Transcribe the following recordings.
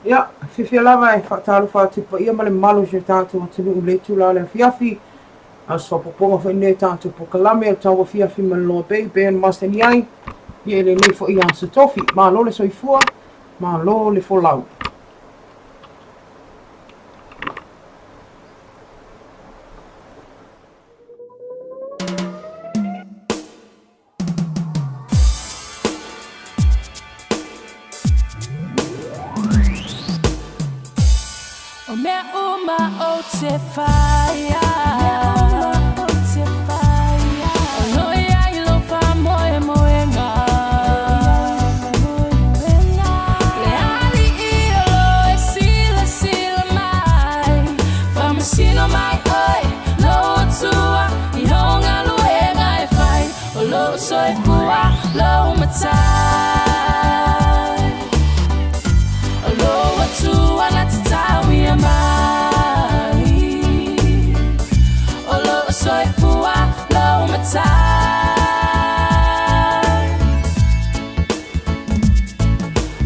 Ia, fiafia lava e faatalofa atu i le paia ma le mamalu o si o tatou atunuu i lenei itula o le afiafi. A o se faaopoopoga foi lenei o tatou polokalame o le tauafiafi ma le Loa Bay e pei ona masani ai ia i lenei foi aso tofi. Malo le soifua, malo le folau. O mea uma ou te whaia O loi ai lo whamoemoenga Le ali i o lo e sila sila mai Whamasino mai oi lo tua I honga luenga e whai O lou soifua, lou matai O lou Atua na tatauia mai O lou soifua, lou matai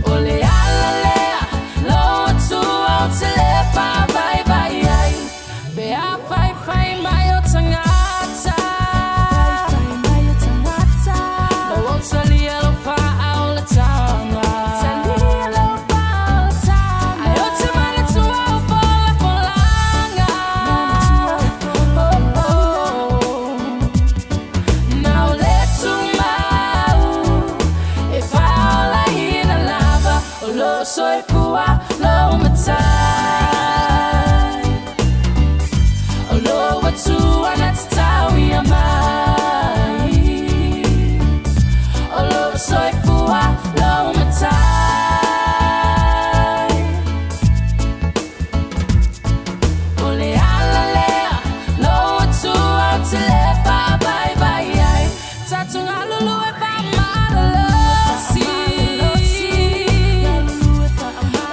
O le ala lea, lou Atua ou te le faavaivai ai Pe a faifai mai o tagata Ma ua talia lou faaolataga Ae ou te manatua o folafolaga Oh, oh. Na o le tumau e faaolaina lava O lou soifua, lou matai O lou Atua na tatauia mai O lou soifua, lou matai O le ala lea, lou Atua ou te le faavaivai ai Tatou galulue faamalolosi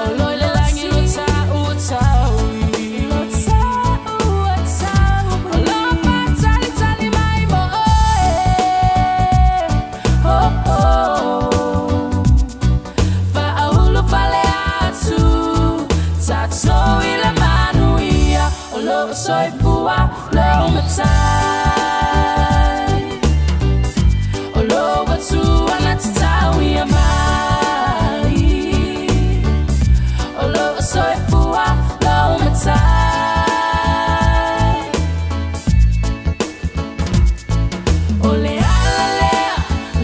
O loi le lagi lo taua taui O lo faatalitali mai mo oe Oh oh Faaulu fale atu Tatou i le manuia O lou soifua lou matai O lou Atua na tatauia mai O lou soifua lou matai O le ala lea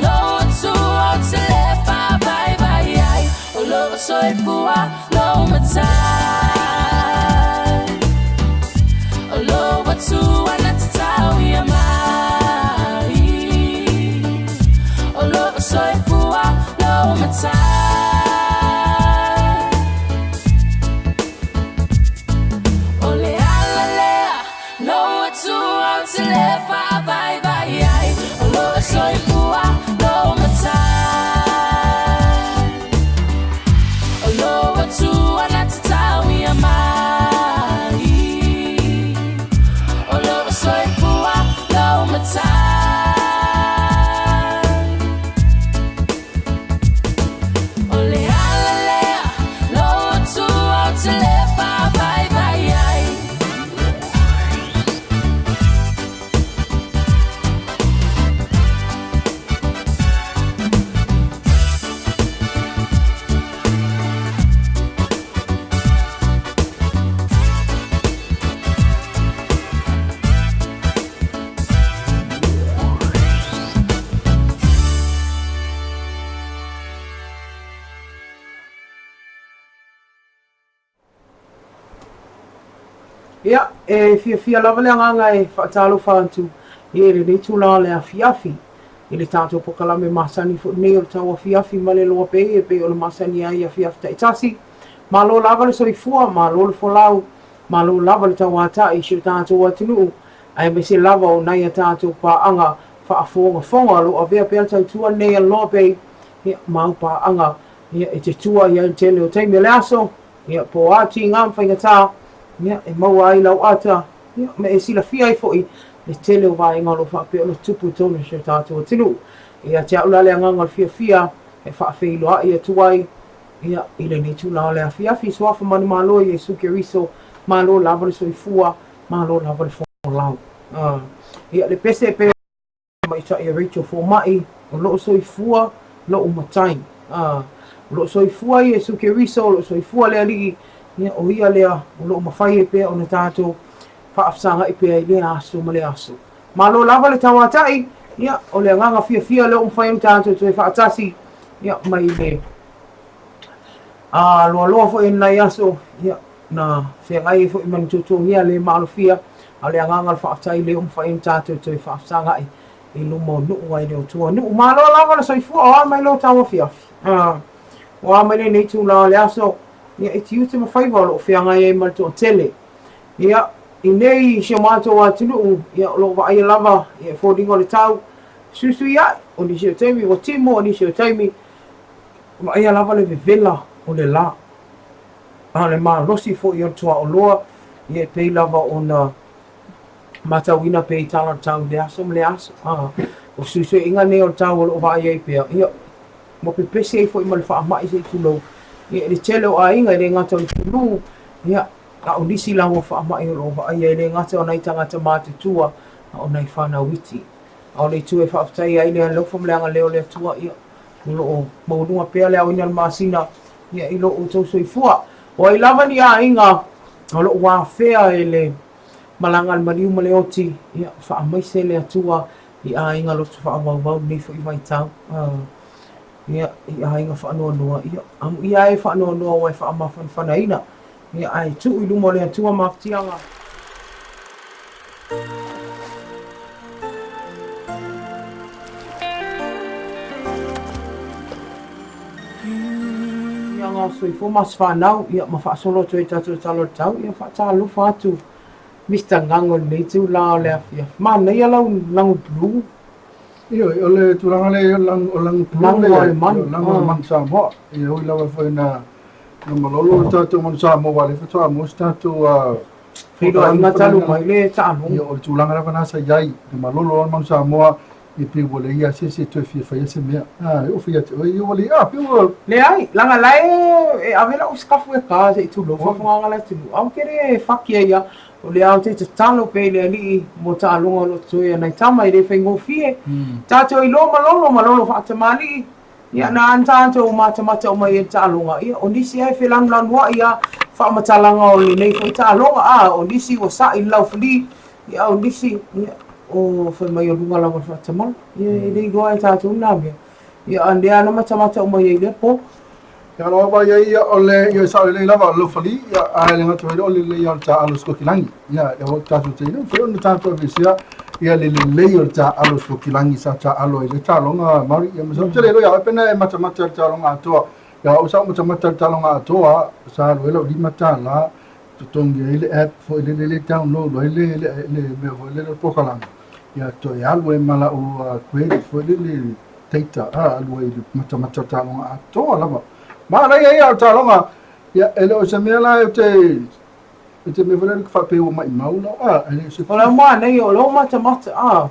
lou Atua ou te le faavaivai ai O lou soifua lou matai O lou Atua na tatauia mai O lou soifua lou matai O le ala lea lou Atua ou te le faavaivai ai O lou soifua lou matai O lou Atua na tatauia mai O lou soifua lou matai O le ala lea lou Atua ou te le faavaivai ai. Ia, e fiafia lava le agaga e faatalofa atu i lenei itula o le afiafi i le tatou polokalame masani foi nei o le tauafiafi ma le Loa Bay e pei ona masani ai i afiafi taitasi. Malo lava le soifua, malo le folau, malo lava le tauatai i si o tatou atunuu, aemaise lava o nai a tatou paaga faafogafoga o lo o avea pea le tautua lenei a le Loa Bay, ia, ma au paaga, ia, e te tua i ai i le tele o taimi o le aso, ia, po o a tiga ma faigata, ia, e maua ai lau ata, ia, ma e silafia ai foi le tele o vaega o lo o faapea ona tupu i totonu o si o tatou atunuu. Ia te au la le agaga o le fiafia e faafeiloai atu ai. Ia, i lenei itula o le afiafi, Suafa Manumalo Iesu Keriso, malo lava le soifua, malo lava le folau. Ia, le pese e pei ona tamaitai a Rachel Fomai, o lo o soifua lo'u matai. O lo o soifua Iesu Keriso, o lo o soifua le Alii, ia, o Ia lea o lo o mafai ai pea ona tatou faafesagai pea i lea aso ma lea aso. Malo lava le tauatai, ia, o le agaga fiafia lea ua mafai ona tatou toe faatasi, ia, mai le loaloa foi o lenei aso, ia, na feagai ai foi ma ni tuatuagia le maalofia, a o le agaga o le faafetai lea ua mafai ona tatou toe faafesagai i luma o nuu ai le Atua. Nuu malo lava le soifua, o a mai lo tauafiafi? O a mai lenei itula o le aso? Ia, e tiute ma faiva o lo o feagai ai ma le toatele. Ia, i nei i si o matou atunuu, ia, o lo o vaaia lava, ia, e foliga o le tau, fesuisuia'i, o nisi o taimi ua timu, o nisi o taimi, vaaia lava le vevela o le la. A o le malosi foi o le tuaoloa, ia, e pei lava ona matauina pea i tala o le tau i lea aso ma lea aso. A o fesuisuiaiga nei o le tau o lo o vaai ai pea, ia, ua pepesi ai foi ma le faamai se i tulou, ia, i le tele o aiga, e le gata o le fulu, ia, a o nisi lava o faamai o lo o vaaia, e le gata o nai tagata matutua, a o nai fanau iti. A o le itu e faafetaia ai le alofa ma le agalelei o le Atua, ia, o lo o maualuga pea le aoina o le masina, ia, i lo outou soifua. O ai lava ni aiga o lo o afea e le malaga a le maliu ma le oti, ia, faamaise le Atua i aiga loto faavauvau i lenei foi vaitau. Ia, i aiga faanoanoa, ia, amuia e faanoanoa aua e faamafanafanaina, ia, ae tuu i luma o le Atua mafatiaga. Ia ngā soifua ma se whānau, ia, ma faasolo atu ai tātou tala o le tau, ia, faatalofa atu Mister Gago i lenei itula o le afiafi. Manaia lau lagu blue. Ioe, o le tulaga lea o lagu, o lagu blue lea, o le manu, o lagu o le manu Samoa. Ia ui lava foi na na malolo le tatou manu Samoa aua o lea faatoa maua se tatou feiloaiga talu mai le taaloga. Ia, o le tulaga lava lena sa i ai, na malolo lava le manu Samoa, ia pei ua leai lava se isi e toe fia faia se mea. A, e oo foi ia te oe, ia ua leai, a, pei ua... Leai, leaga la e ave lau sikafu e ka se i tulou faafogaga le atunuu. Ae ou te le faki ai lava. O lea ou te tatalo pea i le Alii mo taaloga o lo o totoe a nai tama e le faigofie. Tatou iloa malolo, malolo faatamalii. Ia, na ana tatou matamata uma i le taaloga, ia, o nisi lava e felanulanuai lava faamatalaga o lenei foi taaloga, a o nisi ua sa'i le laufali, ia, a o nisi, ia, o fai mai o luga lava o le faatamala. Ia, e le iloa e tatou na mea. Ia, a o lea na matamata uma i ai i lea po. Ia, o lava ia ia o le ia sao lelei lava o le laufali, ia, ae le gata foi o le lelei o le taaalo Sikotilagi. Ia, e o tatou te ina, mafai ona tatou aveesea ia le lelei o le taaalo Sikotilagi sa taaalo ai le taaloga Māori. Ia, masalo tele ia oe pe na e matamata i le taaloga atoa. Ia, au sa ou matamata i le taaloga atoa, sa alu ai lau $5 totogi ai le app foi lele le download ai le le le mea foi lele o le polokalame. Ia, toe alu ai ma lau credit foi lele data, alu ai i le matamata o le taaloga atoa lava. Manaia ia o le taaloga, ia, e le o se mea la ou te E te mea foi lea faapea ua maimau lau a, e le o se O lau manaia, o lou matamata a,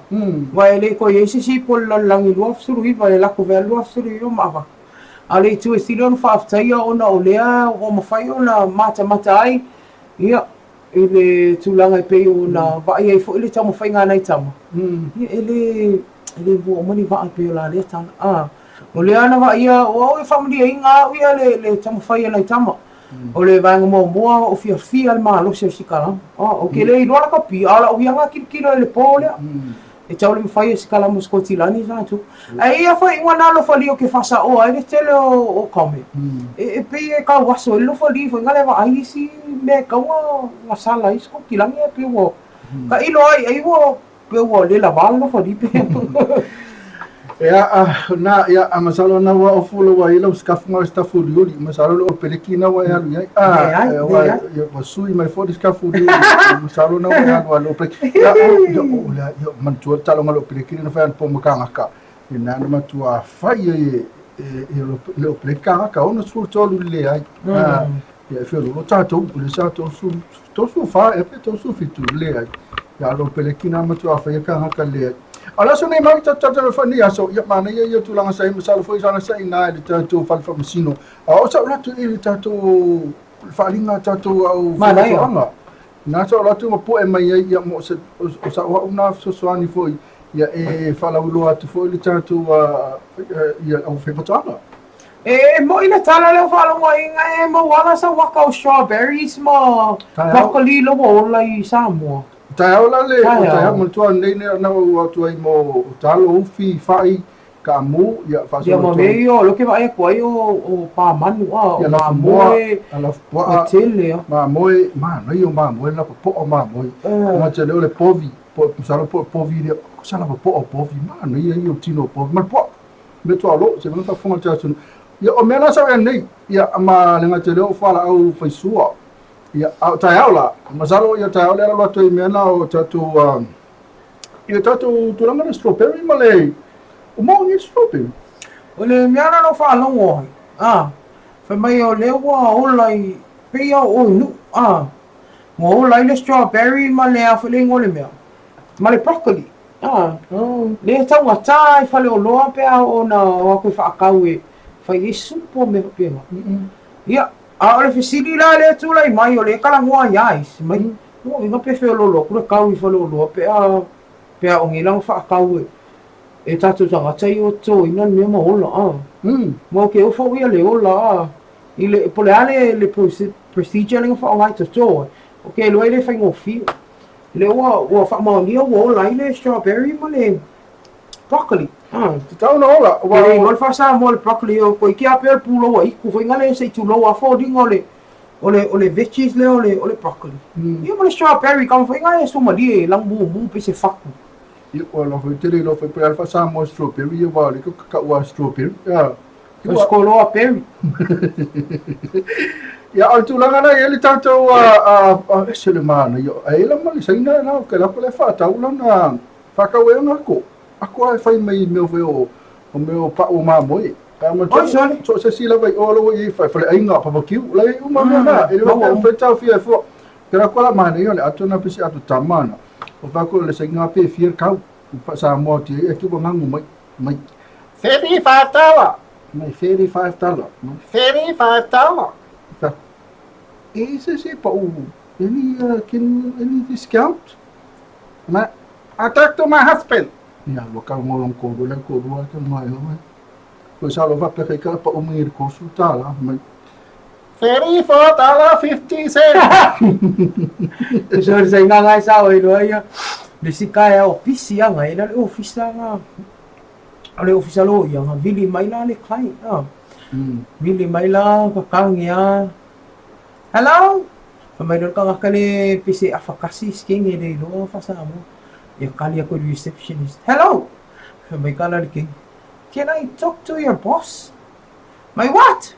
aua e le toe i ai se isi ipu o le lalolagi 29, e lako vea le 29 ma avatu. A o le itu e sili ona faafetaia ona o lea ua mafai ona matamata ai, ia, i le tulaga e pei ona vaai ai foi le taumafaiga a nai tama, ia, e le, e le mua uma ni vaa e pei o la lea tala. A, o lea na vaaia, o au e faamalieina au ia le, le taumafai a nai tama. O le vaega muamua o fiafia le malosi o si kalama. Ou te le iloa lakapi, a o lau hiaga tilotilo i le po lea. E tau le mafai e si kalama o Sikotilani sa tu. Ae ia foi ua na alofalia o ke faasaoa ai le tele o comment. E pei e tauaso ai le alofalia foi na le vaai isi mea e tatau ona sala ai Sikotilani ae pei ua tailo ai ai ua Pe ua le lava le alofalia pe. Ia, na, ia, a masalo na ua ofu lau ai lau sikafu ma le sitafu uliuli. Masalo le opeleki na ua e alu i ai. Ah, Leai, leai. Ia, ua sui mai foi le sikafu uliuli. Masalo na ua e alu a le opeleki. Ia, o, ia, o, lea, ia, manatua le taaloga le opeleki na fai anapo ma kagaka. Ia, na na matua fai ai e, e, e le opeleki kagaka, 63 le leai. Ah, ia, e feoloolo tatou, o le sa 34, ia pe 37 le leai. Ia, a le opeleki na matua fai e kagaka le leai. A o le aso nei mau tatou talatalanoa foi lenei aso, ia manaia ia tulaga sa i ai, masalo foi sa sa i ina i le tatou fale faamasino, a o sa ou alu atu i le tatou faaaliga a tatou au faifaatoaga. Na sa ou alu atu ma pue mai ai, ia mo se, o sa au na fesoasoani foi, ia e faalauiloa atu foi le tatou ia au faifaatoaga. E mo'i le tala lea ua faalogoina e maua ala sau aka o strawberries ma broccoli la ua ola i Samoa. Taeao la le taeao manatua nei na ou atu ai mo talo, ufi, fai, kaamu, ia faasolo atu. Ia ma mea ia o lea ou te vaai atu ai o pamanu a, o mamoe, o tele a. Mamoe, manaia o mamoe, la popoa o mamoe. Gata lea o le povi, masalo po o povi lea, sa la popoa o povi, manaia ia o tino o povi, ma le puaa. Mea tuaolo, se mea faafofoga le atunuu. Ia o mea la sa i nei, ia ma le gata lea o fualaau faisua. Ia, a o taeao la, masalo ia taeao lea alu atu ai mea na o tatou ia tatou tulaga le strawberry ma le o mo ni strawberry. O le mea na ou faalogo ai, a, fai mai o lea ua ola i, pei a o i Nuu, a, ua ola ai le strawberry ma le a foi le igoa o le mea, ma le broccoli, a, lea e taugata i faleoloa pe a oo ina o atu e faatau e fai ai supo ma mea faapena. Ia, a o le fesili la lea e tulai mai, o lea e talanoa ia isi mai, lona uiga pe feoloolo atu le tau i faleoloa pe a pe a o nei la na faatau e e tatou tagata ia ua totoina le mea ma ola a. Ma ou te ofo au ia le ola a i le po o le a le le procedure lea na faaaoga e toto ai, ou te iloa e le faigofie. Lea ua ua faamaonia ua ola ai le strawberry ma le broccoli. Tatau ona ola. Ua le iloa le faa-Samoa le broccoli, o toeitiiti lava pei o le pulou aitu foi lea se i tulou lava foliga o le o le o le veggies lea o le o le broccoli. Ia ma le strawberry kama foi e sumalie e laumumu pei se fatu. Ia ua loa foi tele iloa foi pe a le faa-Samoa strawberry ia aua o lea ka taua strawberry. O le skoloa berry. Ia o le tulaga la e i ai le tatou ese le manaia. Ai la ma le Saina la o ke la le faatau lana faatau e ona ako. Ako a e fai mai mea foi o o mea o pau o mamoe. A ma Oi, sorry. So se si lava i o lo i fai fale aiga barbecue la i uma mea na. E le wa fai tau fia fo. Ke la kola manaia le ato na pesi ato tama na. O fa ko le Saina pe fia kau. Fa Samoa ti e ki ngangu mai mai $35. Mai $35. Mai $35. Fa e se se pa u any can any discount? Ma I talk to my husband. Ia ua kau ngolong ko le ko rua ke mai ho mai. Ko sa lo va pe ka pa u mai ko su tala mai $34.50. So se nga ngai sa o iloa ia le si kaea o pisi anga e la le ofisa nga o le ofisa lo ia nga vili mai la le client a. Vili mai la kakangi a. Hello. Fa mai le tagata le pese afakasi skenge le iloa fa Samoa. Ia kali aku le receptionist. Hello. Fa mai kala le king. Can I talk to your boss? Mai what?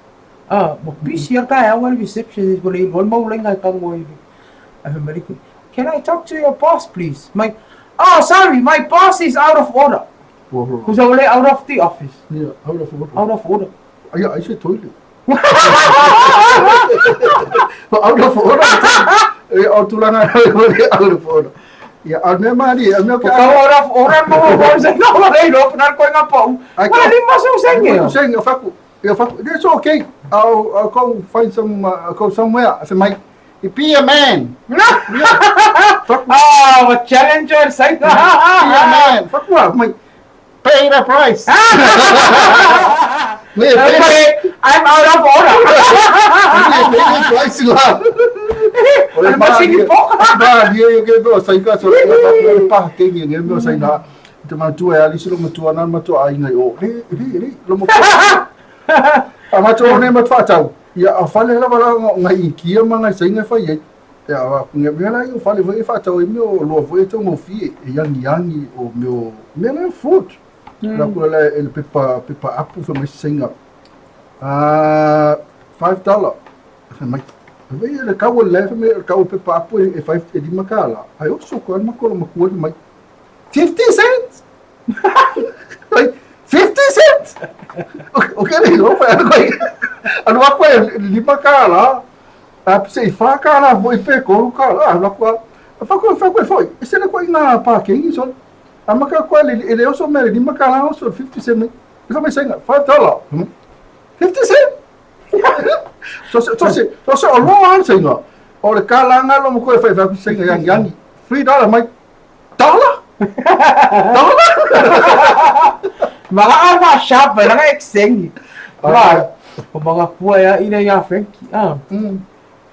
Ah, ua busy a taeao le receptionist ua le iloa le mau laina e tago ai. Ae fai mai le king, Can I talk to your boss please? Mai, Oh sorry, my boss is out of order. Kusa ua le out of the office. Yeah, out of order. Out of order. Ia, ai se toilet. Out of order. E, o tulaga out of order. Ia, a mea malie, a mea ka... Out of order mo mo se no mo le no na ko nga pau. Wala lima seu senge. Lima senge, faku. Ia faku. It's okay. I'll go find some I'll go somewhere. I said, mate, be a man. Fuck. Ah, what challenger say. Be a man. Fuck what, mate. Pay the price. Okay, I'm out of order. Pay the price la. O le masini poka. Ba, ia ia ke o sai ka so le pa ke ni nge mo sai na. Te matua e alisi lo matua na matua ai ngai o. Le le le lo mo. A matua ne matua tau. Ia a fale lava la ngai i kia ma ngai sai ngai fai ai. Ia a ngai mea la i fale foi whaatau i mea o loa foi e tau ngofie e yangi yangi o mea o mea la fruit. La kula la e le pepa pepa apu fa mai singa. Ah $5. Fa mai. Vai le kau le fa mai kau pepa apu e 5 e lima kala. Ai o so ko ma ko ma ku mai 50 cents. Like 50 cents. O ke le lo fa ko. Anu aku e lima kala. A se i wha kala foi pe koru kala. Anu aku a fa ko fa ko foi. E se le ko ina pa ke ngi so. A maka koa le e le oso mea le $5 oso le 50 cent mai. E fa mai sainga, $5. 50 cent. So se so se so se o loa le sainga. O le kala nga lo mo koe fai fai sainga yang yang. $3 mai. Dollar? Dollar? Maka a va shop langa exchange. Va. O maka kua ya ina ya Frankie. Ah.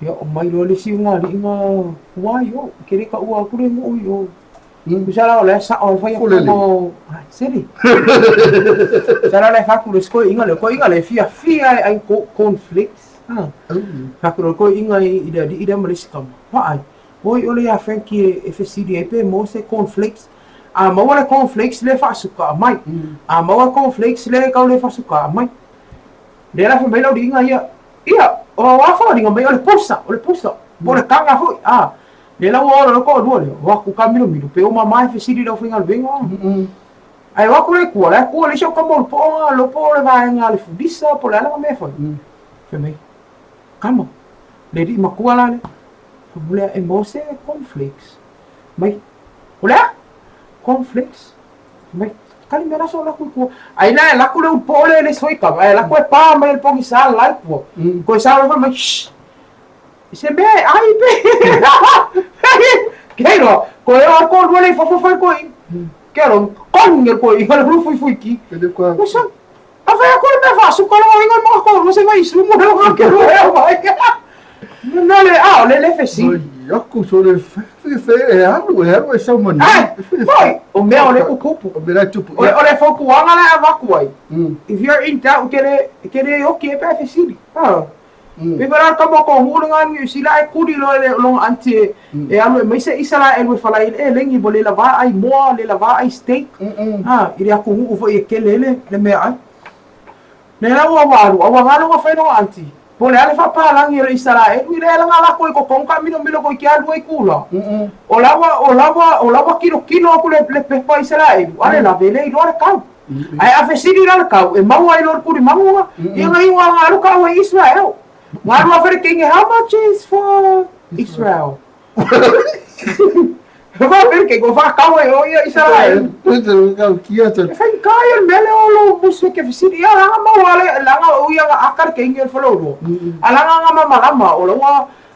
Ia o mai loa le isi o ngā aliʻi nga ua i o, ke le kaʻua aku le moʻo i o. Tusa la o le saʻo e fai aku mo seli. Tusa la le faku le sko inga le ko inga le fia fia e ai ko cornflakes. Ha. Faku le ko inga i le aliʻi lea ma le isi kama. Vaai. Oi ole iā Frankie e fesili ai pe maua se cornflakes. A maua le cornflakes le faasuka aumai. A maua cornflakes le kau le faasuka aumai. Lea la fai mai lau liiga ia, ia, o a foliga mai o le pusa, o le pusa, po o le kaga foi, a. Lea la ua ola loa toalua lea, o atu ka milomilo, pe o mama e fesili i le aufaigaluega. Ae o atu le kua, la e kua le isi o kama o le poo le po o le vaega a le fulisa po o le a lana mea e fai. Fai mai, kama, le alii matua la lea, fai mai lea, e maua se cornflakes. Mai, o le a? Cornflakes? Mai, kali mea la so laku i kua. Ai la e laku le upo le le soi kama, ai laku e pa mai le pongi sa lai kua. Koe sa lo mai, shh. Se mea e ai pe. Ke ro, koe o ko lua le fofo fai koe. Ke ro, kong e koe, i le fui fui ki. Ko sa, a fai a koe mea whaasuka lo inga mo ko lua se mai isu mo lo ke lo e mai. No le, a, le le fesi. Iaku so le fe fe e alu e alu e sau manu. Ai, moi, o mea o le kukupu. O mea tupu. O le fautuaga la e avatu ai. If you're in doubt, ke le, ke le oki e pe fesili. Ah. Pe fala ka mo ko hulu nga ni sila e kuli lo le long anti e alu e mai se isala e lu fala e lengi bo le lava ai moa le lava ai steak. Ah, i le aku hu fo e kele le le mea ai. Le la ua walu, a ua galo nga fai longa anti. Po le ale faapalagi o le Isaraelu i le alaga lako i kokong ka milomilo ko i ke alu ai kula. O la ua, o la ua, o la ua kilokilo aku le, le pepa Isaraelu, a le lave le iloa le kau. Ae a fesili la le kau, e maua ai loa le kulimagu ia nga iuga nga alu ka ua i Israel. Nga alu a fele kenge, how much is for Israel? Fa ke go fa kau e o ia Israel. E whai kai el mele o lo musu ke fesili ia langa mau ale langa o ia nga akar ke ingi el foloro. A langa nga mamalama o lo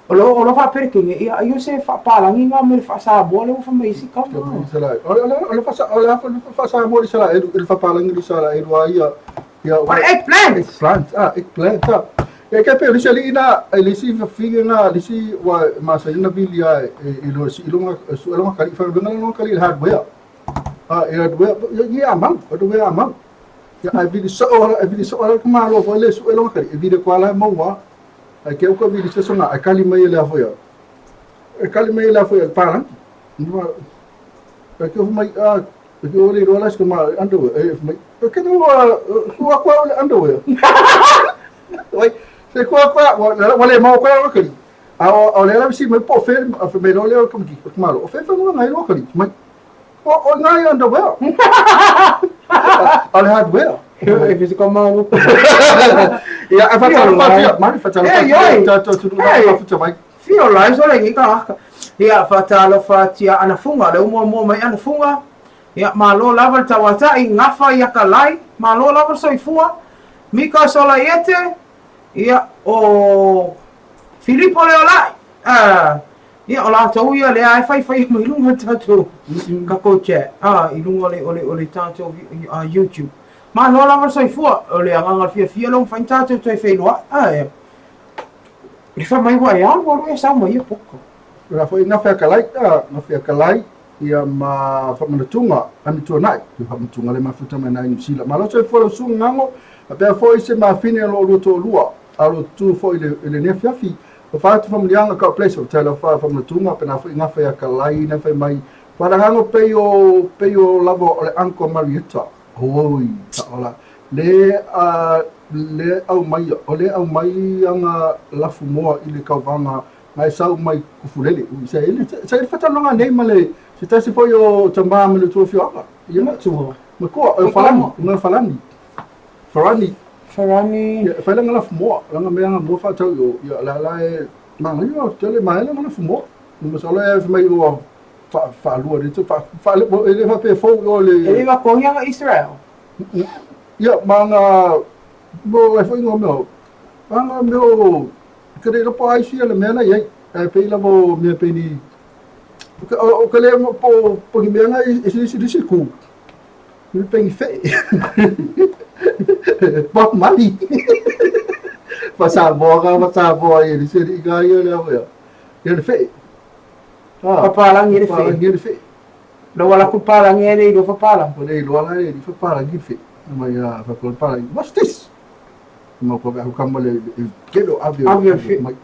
o lo o lo fa pere ke ia aio se fa palangi nga me fa sa bo le fa mai si ka. O le fa o le fa sa mo sala e le fa palangi sala e ia ia O eggplant. Eggplant, ah, eggplant. Ah. E ke pe le si ina le si figa na le si wa ma sa ina vili a e lo si ilonga su ilonga kali fa benga lo kali hardware. Ah, e hardware ya amau, hardware amau. Ya ai vili so ora, ai vili so ora kuma lo fo le su ilonga kali e vili ko ala maua. Ai ke ko vili se songa ai kali mai le afo ya. E kali mai le afo ya pa. No e ke mai a e ke ole ro la ma underwear e mai ke no kua kua ole underwear. Oi, se kua kua wa le mau kua kali. A o le la si mai po fe a fe me lo le ko ki ma lo. Fe fe mo ngai lo kali. Mai o o ngai underwear. O le hardware. E fisi ko mau. Ya a fa ta fa ta ma fa ta fa ta ta tu fa ta mai. Fio lai so le ngi ka. Ia fa ta lo fa tia ana funga le umo mo mai ana funga. Ia malo lava le tauataʻi gafa ia ka lai, malo lava le soifua, Mika Solaiete, ia o Filipo Leolaʻi, ia o latou ia lea e faifai mai luga tatou tatou chat, i luga o le o le o le tatou YouTube. Malo lava le soifua, o le agaga o le fiafia lea ua mafai ona tatou toe feiloai, le fai mai ua e alu alu e sau mai ia poka. La foi gafa ia ka lai, gafa ia ka lai, ia ma faamanatuga amituanaʻi ia faamanatuga le mafuta mai nai Niu Sila malo soifua lau susuga gago a pea foʻi se mafine o loo lua toalua a lo tutū foʻi i lenei afiafi o faatu faamanuiaga ka place o taila fa faamanatuga pena foʻi gafa ia kalai na fai mai falagago pei o pei o lava o le uncle Marietta oi taola le a le au mai o le au mai anga lafu moa i le kauvaga ngai sau mai kufulele ui sa ele sa ele fataloga nei ma le se tasi foi o tamā ma le tua fioaga ia Matua. Ma kua o falani ma falani farani Farani. Ia fai langa lafu moa langa mea nga moa faatau i o ia la la e manga ia tele ma ele nga lafu moa ma solo e mai o Faalua le e le faapea fou o le. E le vakoia ga Israel. Ia ma ga mo e foi ngo meo. Ma ga meo ke le lopo ai sia le mea na iai. E pei lava o mea pei ni o ke le po po ni mea na e si si si ku. Ni pei ni fe. Bob Marley. Fa Samoa ga fa Samoa i le se i ga ia le ia. Ia le fe. Fapalangi le fe. Fapalangi le fe. Lau ala ku palangi e le iloa fapalangi. O le iloa la e fapalangi le fe. Mai a fapalangi. What's this? Ma ko ka kama le kelo ave ave fe. Mai.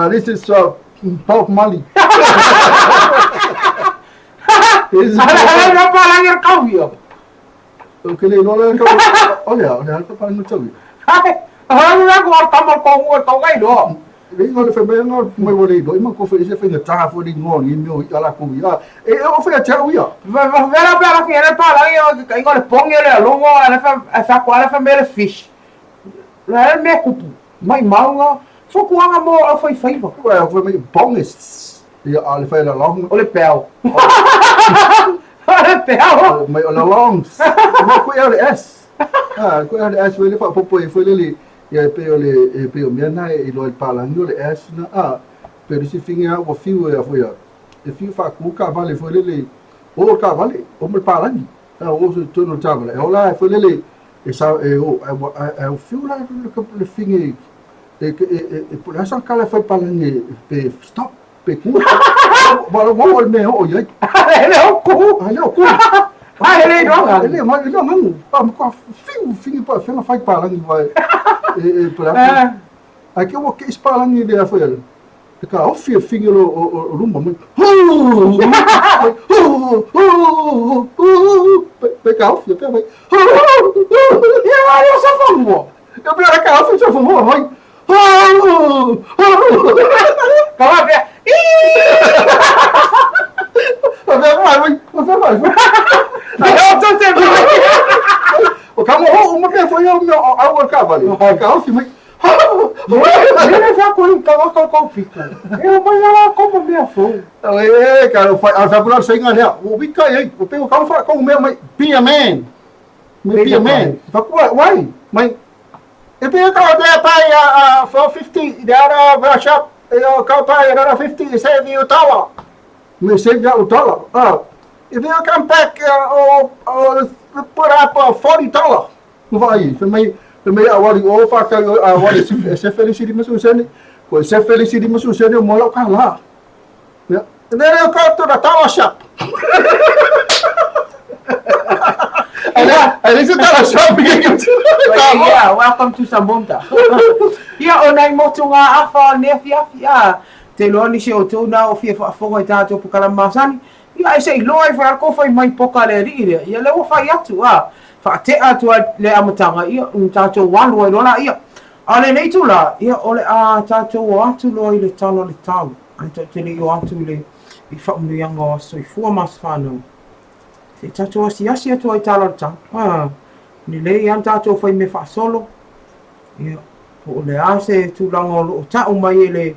This is Bob Marley. This is Ala palangi le kau ia. O ke le iloa la kau. O le o le fapalangi tau. Ai, ala la ko kama ko ngo tau ngai loa. Le ingoa le fai mai nga mai ua le iloa i ma ko fai se faigata foi le ingoa ni mea o i'a lakou ia e oo fai ia te a'u ia. Vela pe ala ki ele palangi o ka ingoa le pongi o le alogo ala fa fa ko ala fa mele fish. La ele mea kupu mai maunga fokuaga mo au fai faiva. Ua fai mai bongis ia a le fai la long. O le peau. O le peau. Mai o la longs. Mai ko ia le S. Ah ko ia le S foi le fa popo e foi le ia e pei o le e pei o mea na e iloa i le palagi o le S na a pe le sifiga ua fiu e a foi a e fiu faaku taavale foi lele o le taavale o ma le palagi a o se tonu o le taavale e ola e foi lele e sa e o e e fiu la le figi e e e po le asa kala fai palagi pe stop pe ku wa wa o le mea o i ai E le o ku. A le o ku. A e le iloa. E le ma iloa manu pa ma fiu figi pa fenga fai palagi vai e e po le ai ke ua keʻi se palagi le afai ale e ka ofi e figi o o luma mai pe ka ofi pe mai Ia ai o sa fanua. Ia pe ka ofi sa fanua mai. Ka wa pea. Mai mai mai mai. Ai o tu te O ka mo o ma mea foi o mea au o ka vale. Ka ofi mai. Ele fa ko ka ka ka pika. E o mai ala ko mo mea fou. E ka o fai a fa pula senga lea. O wika e o pe o ka fa ko mea mai be a man. Me be a man. Fa ku why? Mai e pe ka te pai a 450 the other shop e o ka pai another 50 save you dollar. Me save you dollar. Ah if you come back or put up $40. Vai, fai mai fai mai a wari o fa ka a wari se feli siri masu sene. Ko se feli siri masu sene mo la ka la. Yeah. And then you go to the dollar shop. And it's a dollar shop. Yeah, welcome to Samonta. Ia o nai motu ngā afa ne afi afi a. Te loa nisi o tōna o fia whaafonga i tātou pukala masani. Ia e se iloa e whaako whai mai poka le rii lea. Ia le ua whai atu a. Whaatea atu ai le amatanga ia un tātou walu ai loa ia. A le nei tū la, ia o le a tātou o atu loa i le tala le tau. Ai tātou te le o atu le i whaamuianga o aso i fua mas whanau. Se tātou asi asi atu ai tala le tau. Ah, ni le ian tātou whai me whaasolo. Ia, po o le a se tūlanga o loo tau mai e le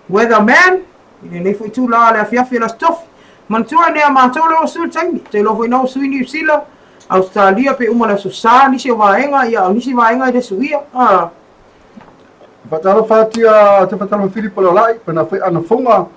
weatherman. I le nei fui tūla le afiafi la stofi. Manatua nea mātou le o sui taimi. Te loa foi nau sui New Zealand, Australia pe uma le aso sa, nisi o vaenga, ia o nisi vaenga i le suia. Ah. Whatalo whatia te whatalo Filipo le olai, pena whai ana fonga,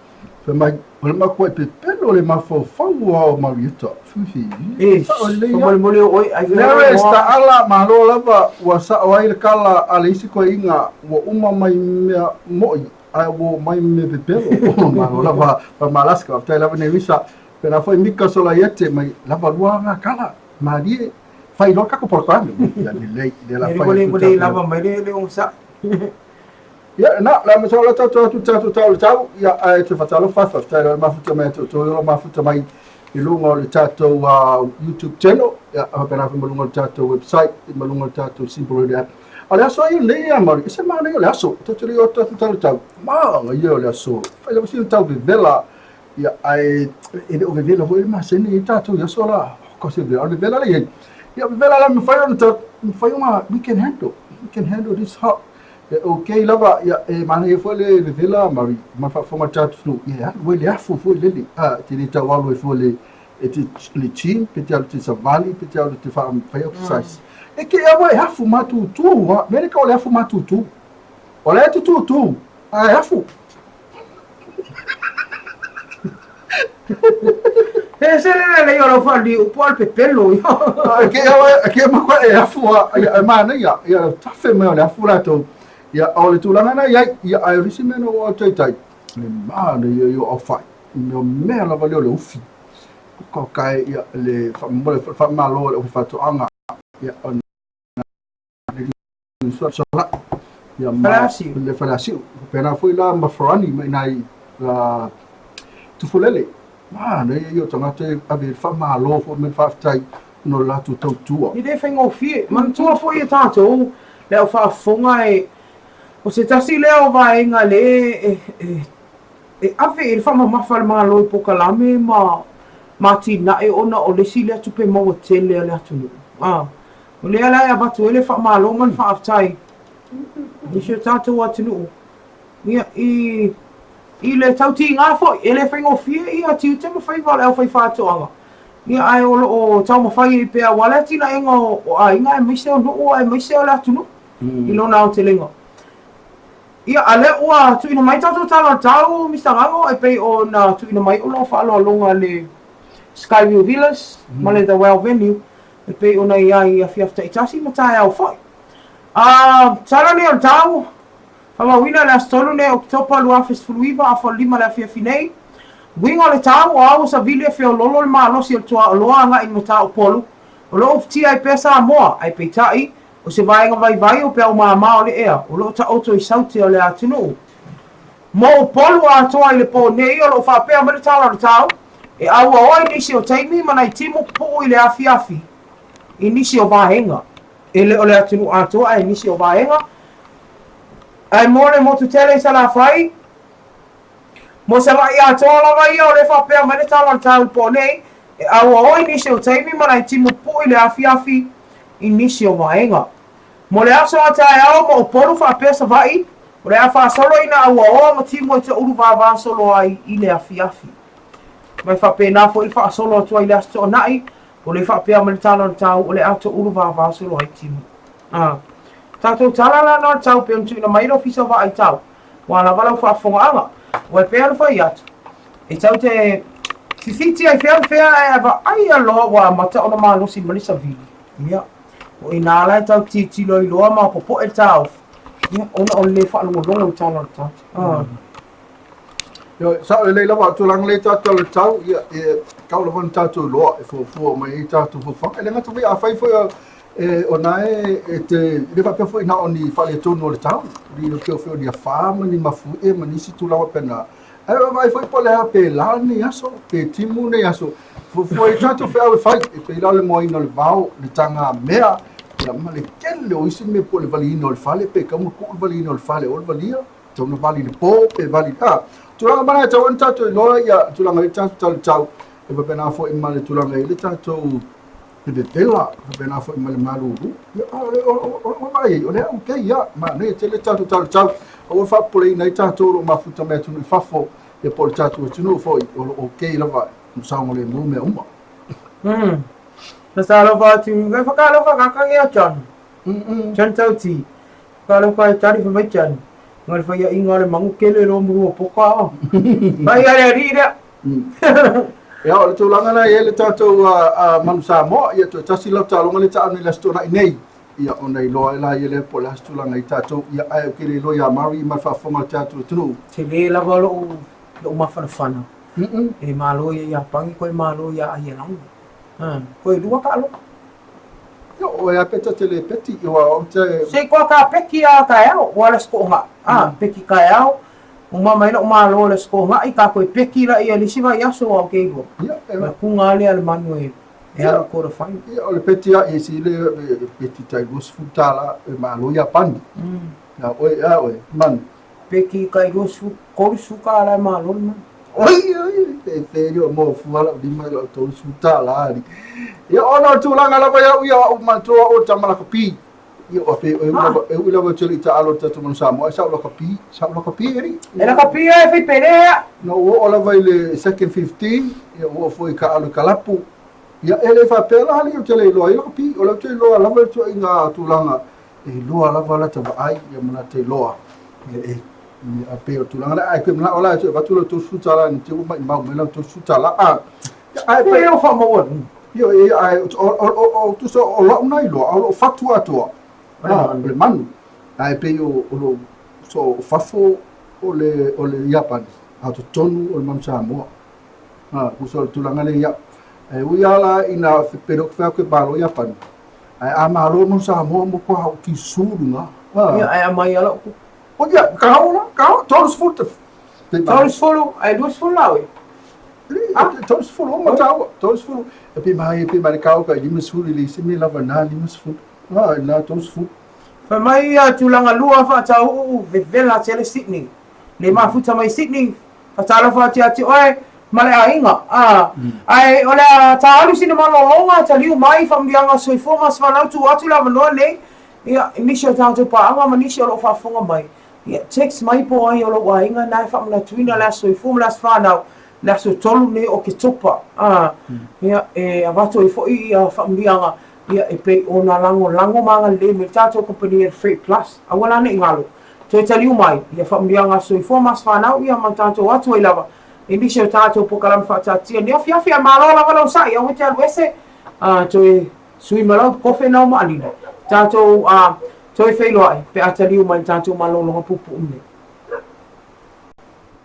whai mai, o le makua e pepelo le mawhauwhau o Marieta. Fufi. E, whamole mole o oi, ai Lere sta ala malo lava, ua sa o ai le kala a le isi koe inga, ua uma mai mea moi, ai ua mai mea pepelo. Malo lava, pa malaska, tai lava ne wisa, pena whai mika sola iete, mai lava lua ngā kala, marie, whai loa kako porokame. Ia ni lei, le la whai. Le le lava mai le le onsa. Ia na la me sola tau tau tau tau tau ia ai te whatalo whawha tai la mafuta mai to to lo mafuta mai i lunga o le tātou YouTube channel ia a pena fa malunga o le tātou website i malunga o le tātou Simple Radio app. A le aso ai nei a mari se mana o le aso to te o tau tau tau ma ia o le aso fai le si tau vela ia ai e le o vela foi ma se ni tātou ia sola ko se vela le vela le ia vela la me fai on ta fai uma we can handle this hot. E okay lava, ia, e manaia foi le vevela Mari, ma faafofoga le tatou atunuu, ia e alu ai le afu foi lele, a, e te le tau alu ai fua le, e te, le gym, pe te alu te savali, pe te alu te fai exercise. E ke awa e afu matutu, a, mea le ka o le afu matutu. O le e tututu, a e afu. E se le le o lau faaliu po o le pepelo. E ke awa, e ke makua e afu a, ia, e manaia, ia, tafe mai o le afu latou. Ia, o le tulaga na iai, ia, ai o le isi mea na ua taitai, le manaia ia o au fai, i mea mea lava lea o le ufi. Ka kai, ia, le whaamalo le faatoaga, ia, ona ia ma le Faleasiu. Pena foi la ma Farani ma ina i la Tufulele. Ma nei ia o tagata e ave le faamalo foi ma le faafetai no le latou tautua. E le faigofie. Manatua foi e tatou le au faafofoga e o se tasi lea o vaega le e ave i le faamamafa a le Malo i polokalame ma atinae ona o le isi lea tupe maua tele a le atunuu. O lea la e avatu ai le faamalo ma le faafetai i si o tatou atunuu, ia, i, i le tautiga foi, e le faigofie ia tiute ma faiva o le aufaifaatoaga, ia, ae o lo o taumafai ai pea aua le atinaega o, o aiga aemaise o nuu aemaise o le atunuu i lona aotelega. Ia, a lea ua tuuina mai tatou tala o le tau, Mister Gago, e pei ona tuuina mai o lo o faaaloaloga le Skyview Villas ma le The Well Venue, e pei ona i ai i afiafi taitasi ma taeao foi. A tala nei o le tau, faamauina le aso 3 nei o Oketopa 2019 afa o le 5 le afiafi nei, uiga o le tau, o au o savili e feololo le malosi o le tuaoloa agai i Mataupolu, o lo o ufitia ai pea Samoa, ae peitai, o se vaega vaivai o peau māmā o le ea, o lo o taoto i saute o le atunuu. Mo Upolu atoa i le pō nei, o lo o faapea mai le tala o le tau, e auaoa i nisi o taimi ma nai timu pupuu i le afiafi i nisi o vaega. E le o le atunuu atoa ae nisi o vaega. Ae mo le motu tele i Salafai, mo Savaii atoa lava ia o lea e faapea mai le tala o le tau i le pō nei, e auaoa i nisi o taimi ma nai timu pupuu i le afiafi i nisi o vaega. Mo le aso a taeao ma Upolu faapea Savaii, o le a faasolo ina auaoa ma timu e toulu vāvā solo ai i le afiafi. Ma e faapena foi le faasolo atu ai i le Aso Toonai, o le faapea mai le tala o le tau, o le a toulu vāvā solo ai timu. A tatou tala la na o le tau pei ona tuuina mai e le Ofisa o Vaai Tau, ua lava lau faafofogaaga. Ua e pei ona fai atu, e tau te fifiti ai fea ma fea ae vaaia loa ua amata ona malosi mai le savili. Ia, o i nā la e tau tilotilo ai loa ma popoe le taofi, ia, ona o le lē faalogologo i tala o le tau. Ah. Ia, sao lelei lava, tulaga lea tatou tala tau, ia, e tau lava ona tatou iloa e fuafua mai ai tatou fuafuaga. E le gata foi, afai foi e, o na e, e te, e le faapea foi na o ni faaletonu o le tau, ni o te o ni afa ma ni mafuie ma nisi tulaga faapena. Ae vaavaai foi po o le a pe la nei aso, pe timu nei aso, fuafua i tatou feau e fai, e pei la o le moaina o le vao, le taga mea, ia ma le tele o isi mea po o le valiina o le fale, pe tatau ona tuu le valiina o le fale o le valia, tatau ona vali i le po, pe vali, a, tulaga ma e tatau ona tatou iloa, ia, tulaga i le tatou talitau, e faapena foi ma le tulaga i le tatou le vevela, faapena foi ma le malulu. Ia, o vaai ai, o lea okay, ia, manaia tele tatou talitau, aua le faapopoleina ai tatou o lo o mafuta mai atunuu i fafo, ia po o le tatou atunuu foi, o lo o okay lava, o saogalemu mea uma. Talofa atu, e whakaalofa ka kangi a John. John Tauti. Whakaalofa e tari wha mai John. Ngā le whaia inga le mangu kele lo muru o poka o. Whai a le ari rea. Ia, o le tulaga la e i ai le tatou Manu Samoa, ia toe tasi lau taaloga lea taalo nei i le Aso Toonai nei, ia ona iloa ai laia lea po o le a se tulaga i tatou, ia ae ou te le iloa ia Mari ma le faafofoga a le tatou atunuu. Tele lava lou lou mafanafana e malo ia Iapani koe malo ia Aielani. Koe lua taaloga. Ia, o ea pe ta te le peti, ia aua ou te. Se koa ka peki a taeao, ua le skoongaʻi. A, peki taeao, uma mai lou malo le skoongaʻi, ka koe peki la ia lisi vaiaso au ke iloa. Ia, e. Na kuga lea le manu e e alu quarter final. Ia, o le peti a ia si le peti tai $20 e malo Iapani. Na oe a oe, manu. Peki kai 20, $30 e malo le manu. Oi, oi, te te rio mo fua lau lima i lau $30 ali. Ia, ona o le tulaga lava ia'u ia au manatua o tama lakapi. Ia, ua pei e ui lava, e ui lava e te le i taalo i le tatou manu Samoa, ai sa ou lakapi, sa ou lakapi e alii. E lakapi e fai pele ea. Na ou oo lava i le second 15, ia ua oo foi i taaalo i kalapu. Ia, e le faapea la alii ou te le iloa ai lakapi, o lea ou te iloa lava le ituaiga tulaga e iloa lava lata vaai ia ma lata iloa. Ia, e, a pei o le tulaga lea, ae toe manao la e toe avatu lau $30 ne i te i ua maimau mai lau $30. A, ia, ae pei o faamaualuga. Ioe, ae o tusa o lau na iloa, a o lou fatu atoa, o le manu. Ae pei o lou, so o fafo o le, o le Iapani, a o totonu o le manu Samoa. A, tusa o le tulaga lea ia. E ui lava la ina pe le o fai atu e malo Iapani, ae a malo le manu Samoa, ua matua ou tisu luga. Ia, ae aumai lava lau tupe. O ia, kao la, kao, 30. 30, ae 20 la oe. Ah, 30 o mataua, 30. E pe mai, e pe mai le kao ka 50 i le isi mea lava na 50. Ah, na 30. Fai mai ia tulaga lua faatauu vevela tele Sydney. Le mafuta mai Sydney, faatalofa atu ia te oe ma le aiga. Ah, ae o le a ta alu sina malologa taliu mai faamanuiaga soifua ma se fanau tuu atu le avanoa nei ia i nisi o tatou paaga ma nisi o lo o faafofoga mai. Ia, text mai po o ai o lou aiga na e faamanatuina le aso soifua ma le aso fanau, le aso 3 nei o Oketopa. A, ia, e avatu ai foi ia faamanuiaga, ia, e pei ona lagolago ma agalelei mai le tatou kamupani e le Freight Plus. Aua la ne i galo, toe taliu mai, ia faamanuiaga aso soifua ma aso fanau, ia ma tatou atu ai lava i nisi o tatou polokalame faataatia i lenei afiafi. Ae malo lava lau sa'i, aua e te alu ese, a, toe sui ma lau kofe nao ma alina, tatou, a, Toe feiloai pe a taliu mai le tatou malologa puupuu nei.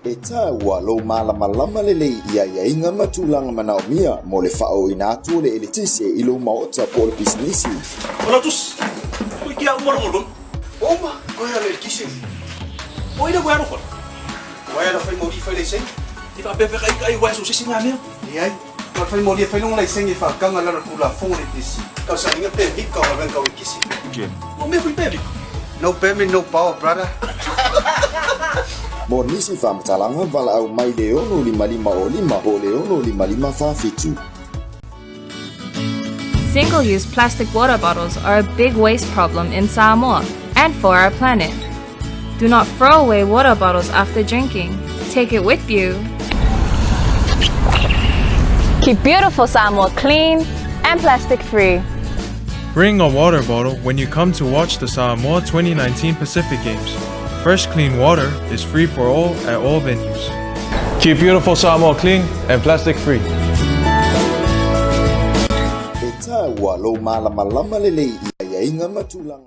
E taua lou malamalama lelei i aiaiga ma tulaga manaomia mo le faaooina atu o le eletise i lou maota po o le pisinisi. O lau tusi, ua ike au ma lou lona. Ua uma, koe a le eletise. O ai le uaea alofa? Uaea la fai moli fai laisene. I faapea fekai kai uaea so se isi ngā mea. Leai, na o le fai moli e fai lona laisene e faagaga i lalo o le Tulafono o le EPC. Tausaga pemita o galuega tau eletise. O mea foi pemita. No permit, no power, brother. Mo nisi faamatalaga, valaau mai le 6 5 0 5 po o le 6 5 5 4 7. Single use plastic water bottles are a big waste problem in Samoa and for our planet. Do not throw away water bottles after drinking. Take it with you. Keep beautiful Samoa clean and plastic free. Bring a water bottle when you come to watch the Samoa 2019 Pacific Games. Fresh, clean water is free for all at all venues. Keep beautiful Samoa clean and plastic free. E taua lou malamalama lelei i aiaiga ma tulaga.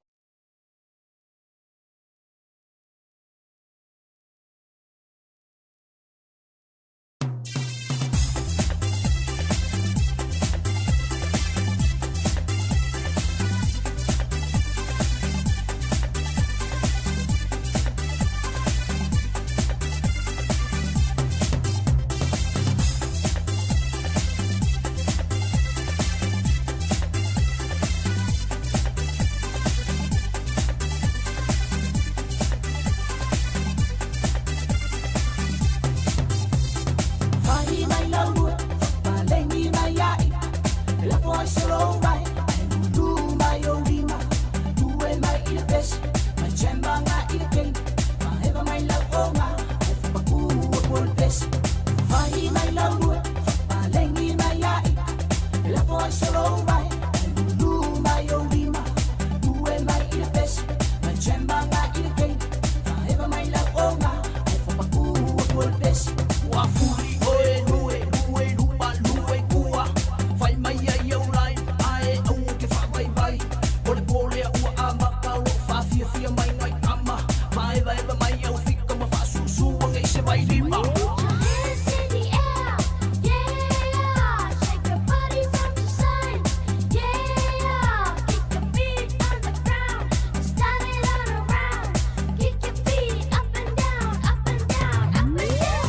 Hands in the air, yeah. Shake your body from the side, yeah. Kick your feet on the ground, start it all around. Kick your feet up and down, up and down, up and down.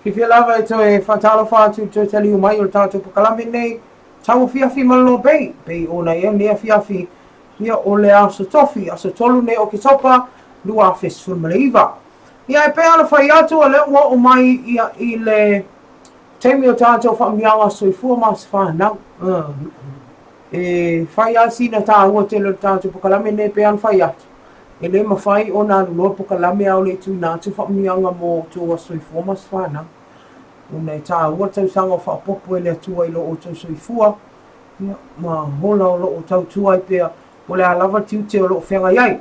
Fiafia lava e toe faatalofa atu i le toe taliu mai o le tatou pokalame nei, tauafiafi ma le loa pei, pei ona i ai lenei afiafi, ia o le aso tofi, aso 3 nei o Oketopa 2019. Ia e pei ona fai atu o lea ua oo mai ia i le taimi o tatou faamiaga soifua ma se fanau. E fai lava sina taua tele o le tatou pokalame nei e pei ona fai atu, E le mafai ona alu loa pokalame a o le i tuuina atu faamanuiaga mo outou aso soifua ma aso fanau. Ona e taua le tausaga o faaopoopo e le Atua i lo outou soifua, ia, ma ola o lo o tautua ai pea, po o le a lava le tiute o lo o feagai ai.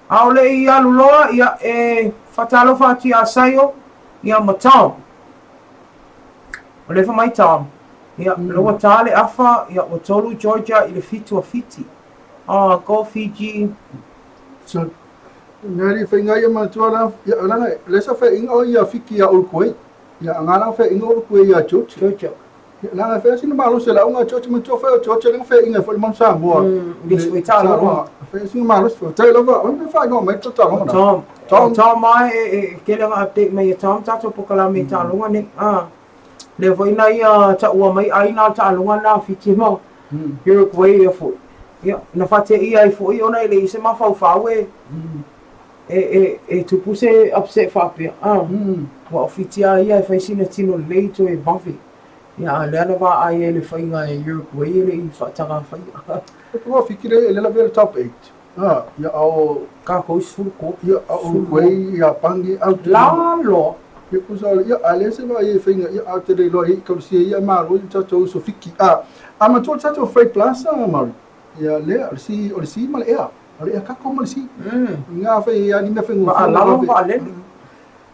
A o le i alu loa, ia, e faatalofa atu ia Saio, ia, ma Tom. Ua lefa mai Tom. Ia, mm. ua tā le afa, ia, ua tolu Georgia i le fitu a Fiti. Ah, go Fiji. So, ngari whainga ia matua la, ia, langa, lesa whainga o ia Fiki ia Uruguay. Ia, ngā langa whainga Uruguay ia Georgia. Georgia. Ia, langa whainga sina malo se la unga Georgia matua whai o Georgia langa whainga whai manu Samoa. Yes, we tā loa. Whainga sina malo se, tai lava, o me whainga mai tō tā loa. Tom. Tom. Tom mai, e, e, kele nga update mai ia Tom, tātou pokala me tā loa nei. Ah. Lea foi na ia taua mai ai nā taaloga na Fiti ma Uruguay ia foi. Ia, na faateia ai foi ona e leai se mafaufau e e e e tupu se upset faapea. Ah, ua o Fiti a ia e fai sina tino lelei toe vave. Ia, a lea na vaai ai le faiga e Uruguay e le i faataga faia. Ua Fiti le e le lavea le top 8. Ah, ia ao Kākou 13. Ia a Uruguay ia pangi au te La loa. Ia kusa ia a le se va ia feinga ia a te le loa i kausia ia malo i tatou uso fiki a a matua tatou freight plaza Maori ia le o le si o le si ma le ea o le ea kako ma le si ngā whai ia ni mea whai ngō Whaalalo whaalele.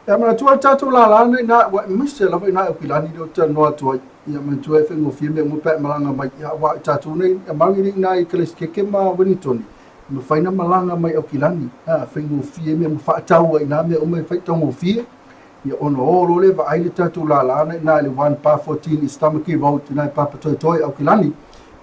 Ia manatua le tatou lala nei na ua aemaise lava ina Aukilani lea ou te talanoa atu ai. Ia manatua e faigofie mea uma pe a e malaga mai. Ia aua o tatou nei ia malu nei ina i Kelesikeke ma Wellingtoni, e mafai ona malaga mai Aukilani. A faigofie mea uma faatau ai ina mea uma e fai taugofie. Ia ona o loa lea vaai le tatou lala nei ina i le 1/14 i Stamaki Road ina i Papatoetoe Aukilani.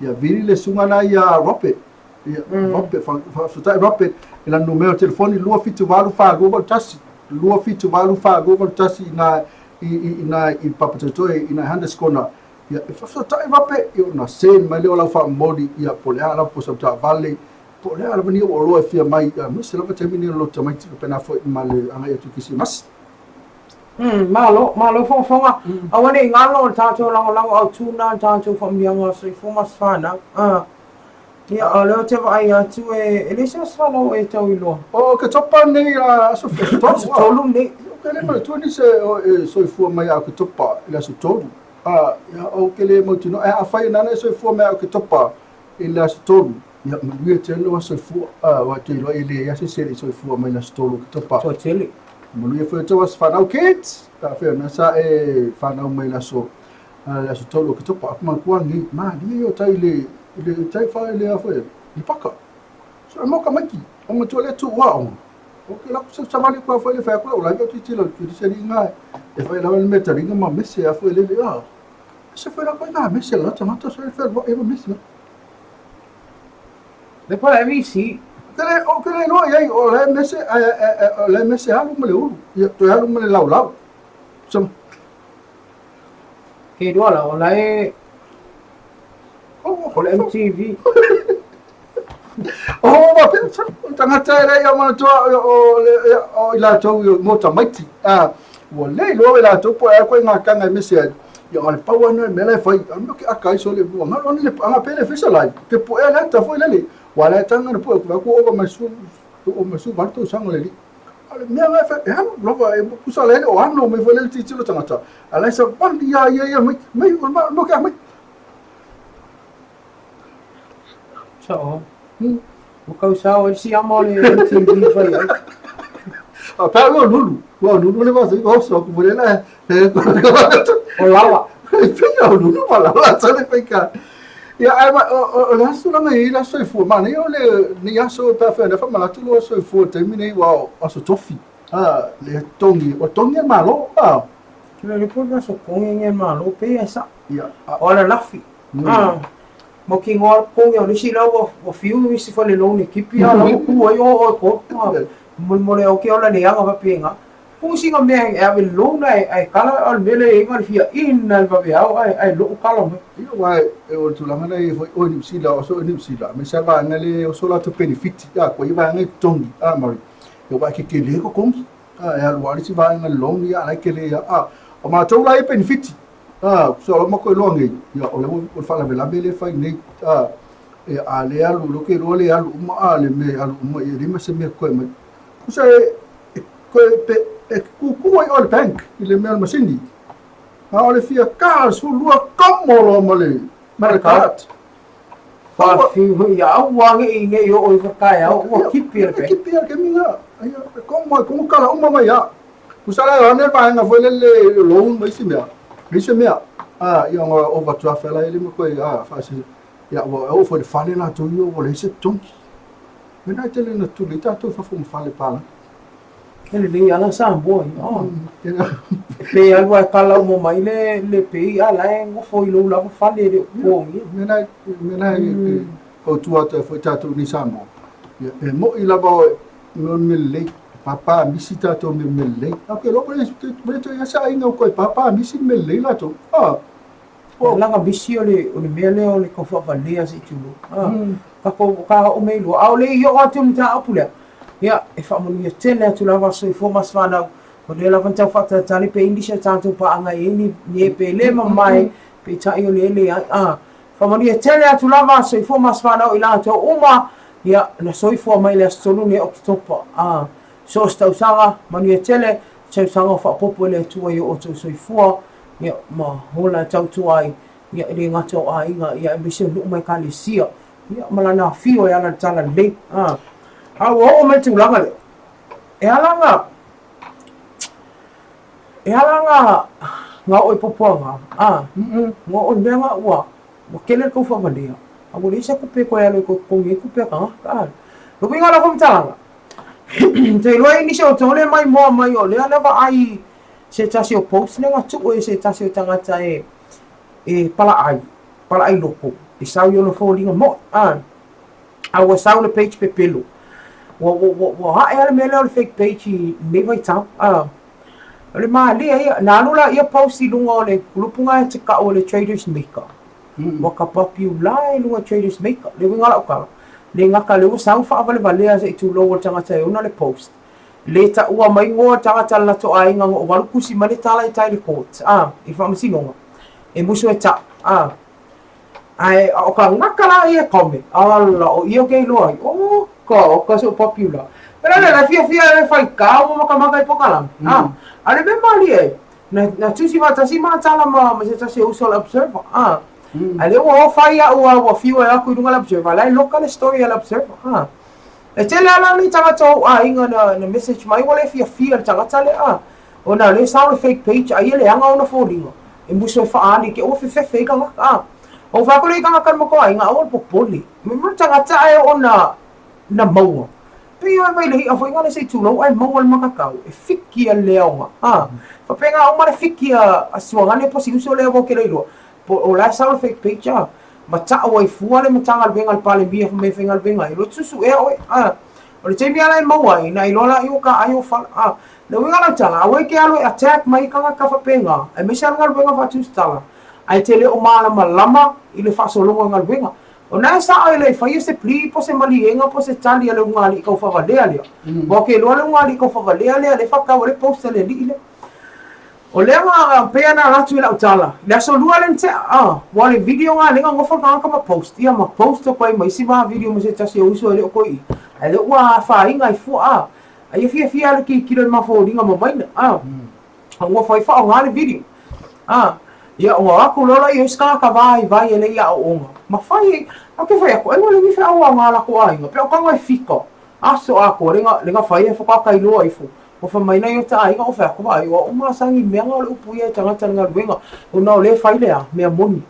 Ia vili le susuga lena ia Robert. Ia, Robert, faafetai Robert, i lana numera o telefoni 278 4281, 278 4281 ina i i ina i Papatoetoe ina i Hunters Corner. Ia, e faafetai Robert, ia ona send mai lea o lau faamomoli, ia po o le a lava po o sau taavale, po o le a lava ni ou oloa e fia mai, ia aemaise lava taimi nei o le loto tamaiti faapena foi ma le agai atu i Kerisimasi. Malo, malo fogafoga. Aua ne i galo le tatou lagolago autu na le tatou faamanuiaga o soifua ma se fanau. Ia, o lea ou te vaai atu e, e leai se aso fanau e tau iloa. O Oketopa nei a aso tolu. Aso tolu nei. Ou te le manatua nisi e soifua mai ia Oketopa i le aso tolu. A, ia, ou te le mautinoa. Ae afai nana e soifua mai ia Oketopa i le aso tolu. Ia, manuia tele lou aso soifua. Aua e te iloa e leai lava se isi e le i soifua mai le aso 3 o Oketopa. Toatele. Manuia foi outou aso fanau kids. A fea na sa e fanau mai le aso le aso 3 o Oketopa. Aku manatua nei, malie o tai le le tai fa le a foi le paka. So e moka maiki. O matua le tu ua o. O ke la sa savali kwa foi le fa ko la ko ti lo ti se ringa e fai la le metaringa ma mese a foi le le a. Se foi la ko na mese la tangata so e fa e mese. Le pa e misi. Kele o kele loa iai o le mese o le mese alu ma le ulu. Ia toe alu ma le laulau. So Ke doa la o la e o le MTV. O ma pe tangata e le ia manatua o le o i latou i mo tamaiti. A ua le iloa i latou po e koe ngā kanga e mese ai. Ia o le pau ana e mea e fai. A mea ke aka ai so le ua ngalo ana le anga pele fisa lai. Ke po e le ta foi lele. Wa le tanga na po e ku ova mai su o mai su valu tausaga le li. A le mea ngai fai e alu lava e pusa le o ano mai foi le titilo tangata. A lai sa pandi ia ia ia mai mai o ma mo ke mai. Sa o. Ua kau sao ai si ama o le MTV fai ai. A pa o lulu. Ua lulu le vaso i oso ku le la. O lawa. Pe o lulu pa la la sa le fai ka. Ia ai ma o le aso langa i la soifua ma nei o le ni aso pa fa na fa ma tu lo soifua te mi nei wa aso tofi. A le tongi o tongi e malo. A. Le le po aso kongi e malo pe esa. Ia. O le lafi. Ah. Ma ki ngā kongi o nisi la ua ua fiu isi fale loan e kipi a la ua ku ai o o ko. Mo mo le o ke ola le anga vapenga. Ku singa mea e ave loan ai ai kala o le mele e inga le fia ina le vave au ai ai loo kala mai. Ia wa e o le tulaga lea e foi o Niu Sila o so Niu Sila me sa vaega le o so latou penefiti a koe i vaega i totogi a Murray ia wa e kekele ko kongi a e alu a le isi vaega le loan ia a la e kele ia a o matou la e penefiti a so lo mako iloa nei ia o le o le faalavelave le fai nei a e a le alu lo ke loa le alu uma a le me alu uma ia lima se mea koe mai kusa e koe pe e kuku ai o le bank i le mea o le masini a o le fia ka 12 kamo loa ma le ma le card. Whawhiu ia aua nge i nge i o i whakaea o ua kipi e le Kipi e ke minga. Ia komo komo kala uma mai ia. Kusa la ane vaenga foi le le loan mai si mea. Mai si mea. A ia ngo overdraft la ele mo koe a fa se ia ua o foi le fale la tu io ua le se tonki. Mena tele na tuli tātou fafo ma fale pala. Ele lei ala Samoa ia. Oh. Pe alu ai kala uma mai le le pe i ala e ngofo i lou lava fale le o ia. Mena mena e fautua atu ai foi tātou ni Samoa. Ia e moi lava o me me lelei papa misi tātou me me lelei. A ke loa le le to ia sa inga ko papa misi me lelei latou. Ah. O langa misi o le o le mea lea o le kau whawalea se tulu. Ah. Ka ko ka o mei lua. A o le i o atu ni tā apu lea. Ia, e faamanuia tele atu lava soifua ma se whanau. O lea lava na tau whaatatali pe English a tātou paanga e ni, ni e pe le mamae, pe tai o le le ai. Ah, faamanuia tele atu lava soifua ma se whanau i latou uma. Ia, na soifua mai le aso 3 nei o Oketopa. Ah, so o se tausaga, manuia tele, tausaga o faapopo e le Atua i o outou soifua, ia, ma hola e tautua ai, ia, e le gata o aiga, ia, aemaise o nuu ma ekalesia, ia, ma lana afio e ala i le talalelei. Ah, a ua oo mai le tulaga lea, e ala ngā, e ala ngā, ngā o e popoanga, ah, ngā o mea ngā ua, ua kele le kou whaavalea, a ua leai sa kupe koe alo i koe kongi e kupe a kanga, ah, lo uiga la whamtalanga, te iloa i nisi o tole mai moa mai o lea lava ai se tasi o post le nga tuu e se tasi o tangata e e pala ai, pala ai loko, e sau i ona foliga mo'i, ah, a ua sau le page pepelo. Ua, ua, ua, ua ae a le mea lea o le fake page i nei vaitau, ah, o le malie ia, na alu la ia post i luga o le kulupu nga e te ka'u o le Traders Maker. Ua ka papiula i luga Traders Maker. Le uiga lau tala, le gata le ua sau faavalevalea se i tulou o le tagata e ona le post. Le taua mai igoa o le tagata le latou aiga na o walu tusi mai le tala i tai le court, ah, i faamasinoga. E musu e ta'u, ah. Ae o ka gata la ia e comment, ala o ia ke iloa ai, oka, oka se o papiula. Pela le la fiafia e fai kau ma makamaka i pokalame, ah. A le mea malie ai, na, na tusi faatasi ma tala ma, ma se tasi o uso o le Observer, ah. A lea ua o fai au a ua fiu e aku i luga le Observer, la e loka le story a le Observer. A. E tele lava la nei tagata o ou aiga na, na message mai ua le fiafia i le tagata lea. A. Ona o lea e sao le fake page ai e leaga ona foliga, e musu e faaali ke ua fefefe ai tagata. A. Ou fai atu lea i tagata o le matou aiga, aua le popole. Mea le tagata ae oo na, na maua. Pei o e vai le hi'a foi ngale se i tulou ae maua le makakau, e fiki a le aoga. A. Faapena uma le fiki a, a Suagane po si uso lea ua ke le iloa. Po o la e sao le fake page a. Ma ta'u ai fua le Matagaluega a le Palemia fai mai e faigaluega ai loa susu'ea oe a. O le taimi a la e maua ai na iloa laia ua ka'ai ou fala a. Le uiga o lau tala, aua e te alu e attack mai i tagata faapena, aemaise a le galuega faatusitala, ae te le o malamalama i le faasologa o galuega. O na e sa'o e le i faia se plea po se maliega po se tali a le ulugalii taufavalea lea. Ua ke iloa le ulugalii taufavalea lea lea e faatau ai le post a le alii lea. O lea na pei ona ala atu i lau tala, i le aso lua lea na tea, a, ua o le video na lea na nofo le tagata ma post, ia ma post atu ai ma isi ma video ma se tasi o uso e le o toe i, ae lea ua afaina ai fua, a, ai e fiafia lava le tilotilo i le mafoliga mamaina, a, a nofo ai faaaoga le video, a, ia ona o atu loa lea i isi tagata vaivai e le i aoaoga, ma fai ai, ae ou te fai atu, ai ua le ni feau aoga a latou aiga, pe o tago e fika, aso atoa le na, le na fai ai faatoa tailoa ifo. Ua fai mai nai o ta aiga o fai atu, Vaai, o a'u masani i mea na o le upu ia e tagata i le galuega, ona o lea e fai le a? Mea moni.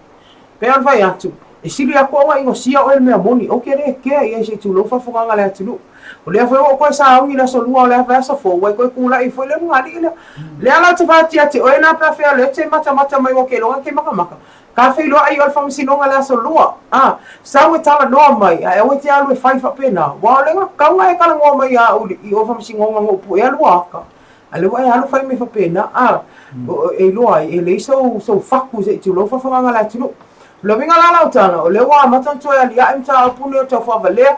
Pei ona fai atu, e sili atu ona inosia oe i le mea moni, ou te le kea i ai se i tulou faafofogaaga a le atunuu. O lea foi ua ou toe sauni i le aso lua o le vaiaso fou, ua e toe tulai ai foi le ulugalii lea. Lea la ou te fai atu ia te oe na pe afea o lea e te matamata mai ua te iloa na te matamata. Ka feiloai o le faamasinoga i le aso lua. A, sau e talanoa mai, ae aua e te alu e fai faapena. Ua o le tatau ona e talanoa mai ia au i o faamasinoga na ou puea lua ata. A lea ua e alu fai mai faapena. A, e iloa ai, e leai sou, sou fatu se i tulou faafagaga a le atunuu. O le uiga la lau tala, o lea ua amata ona toe aliae mataupu nei o taufaavalea,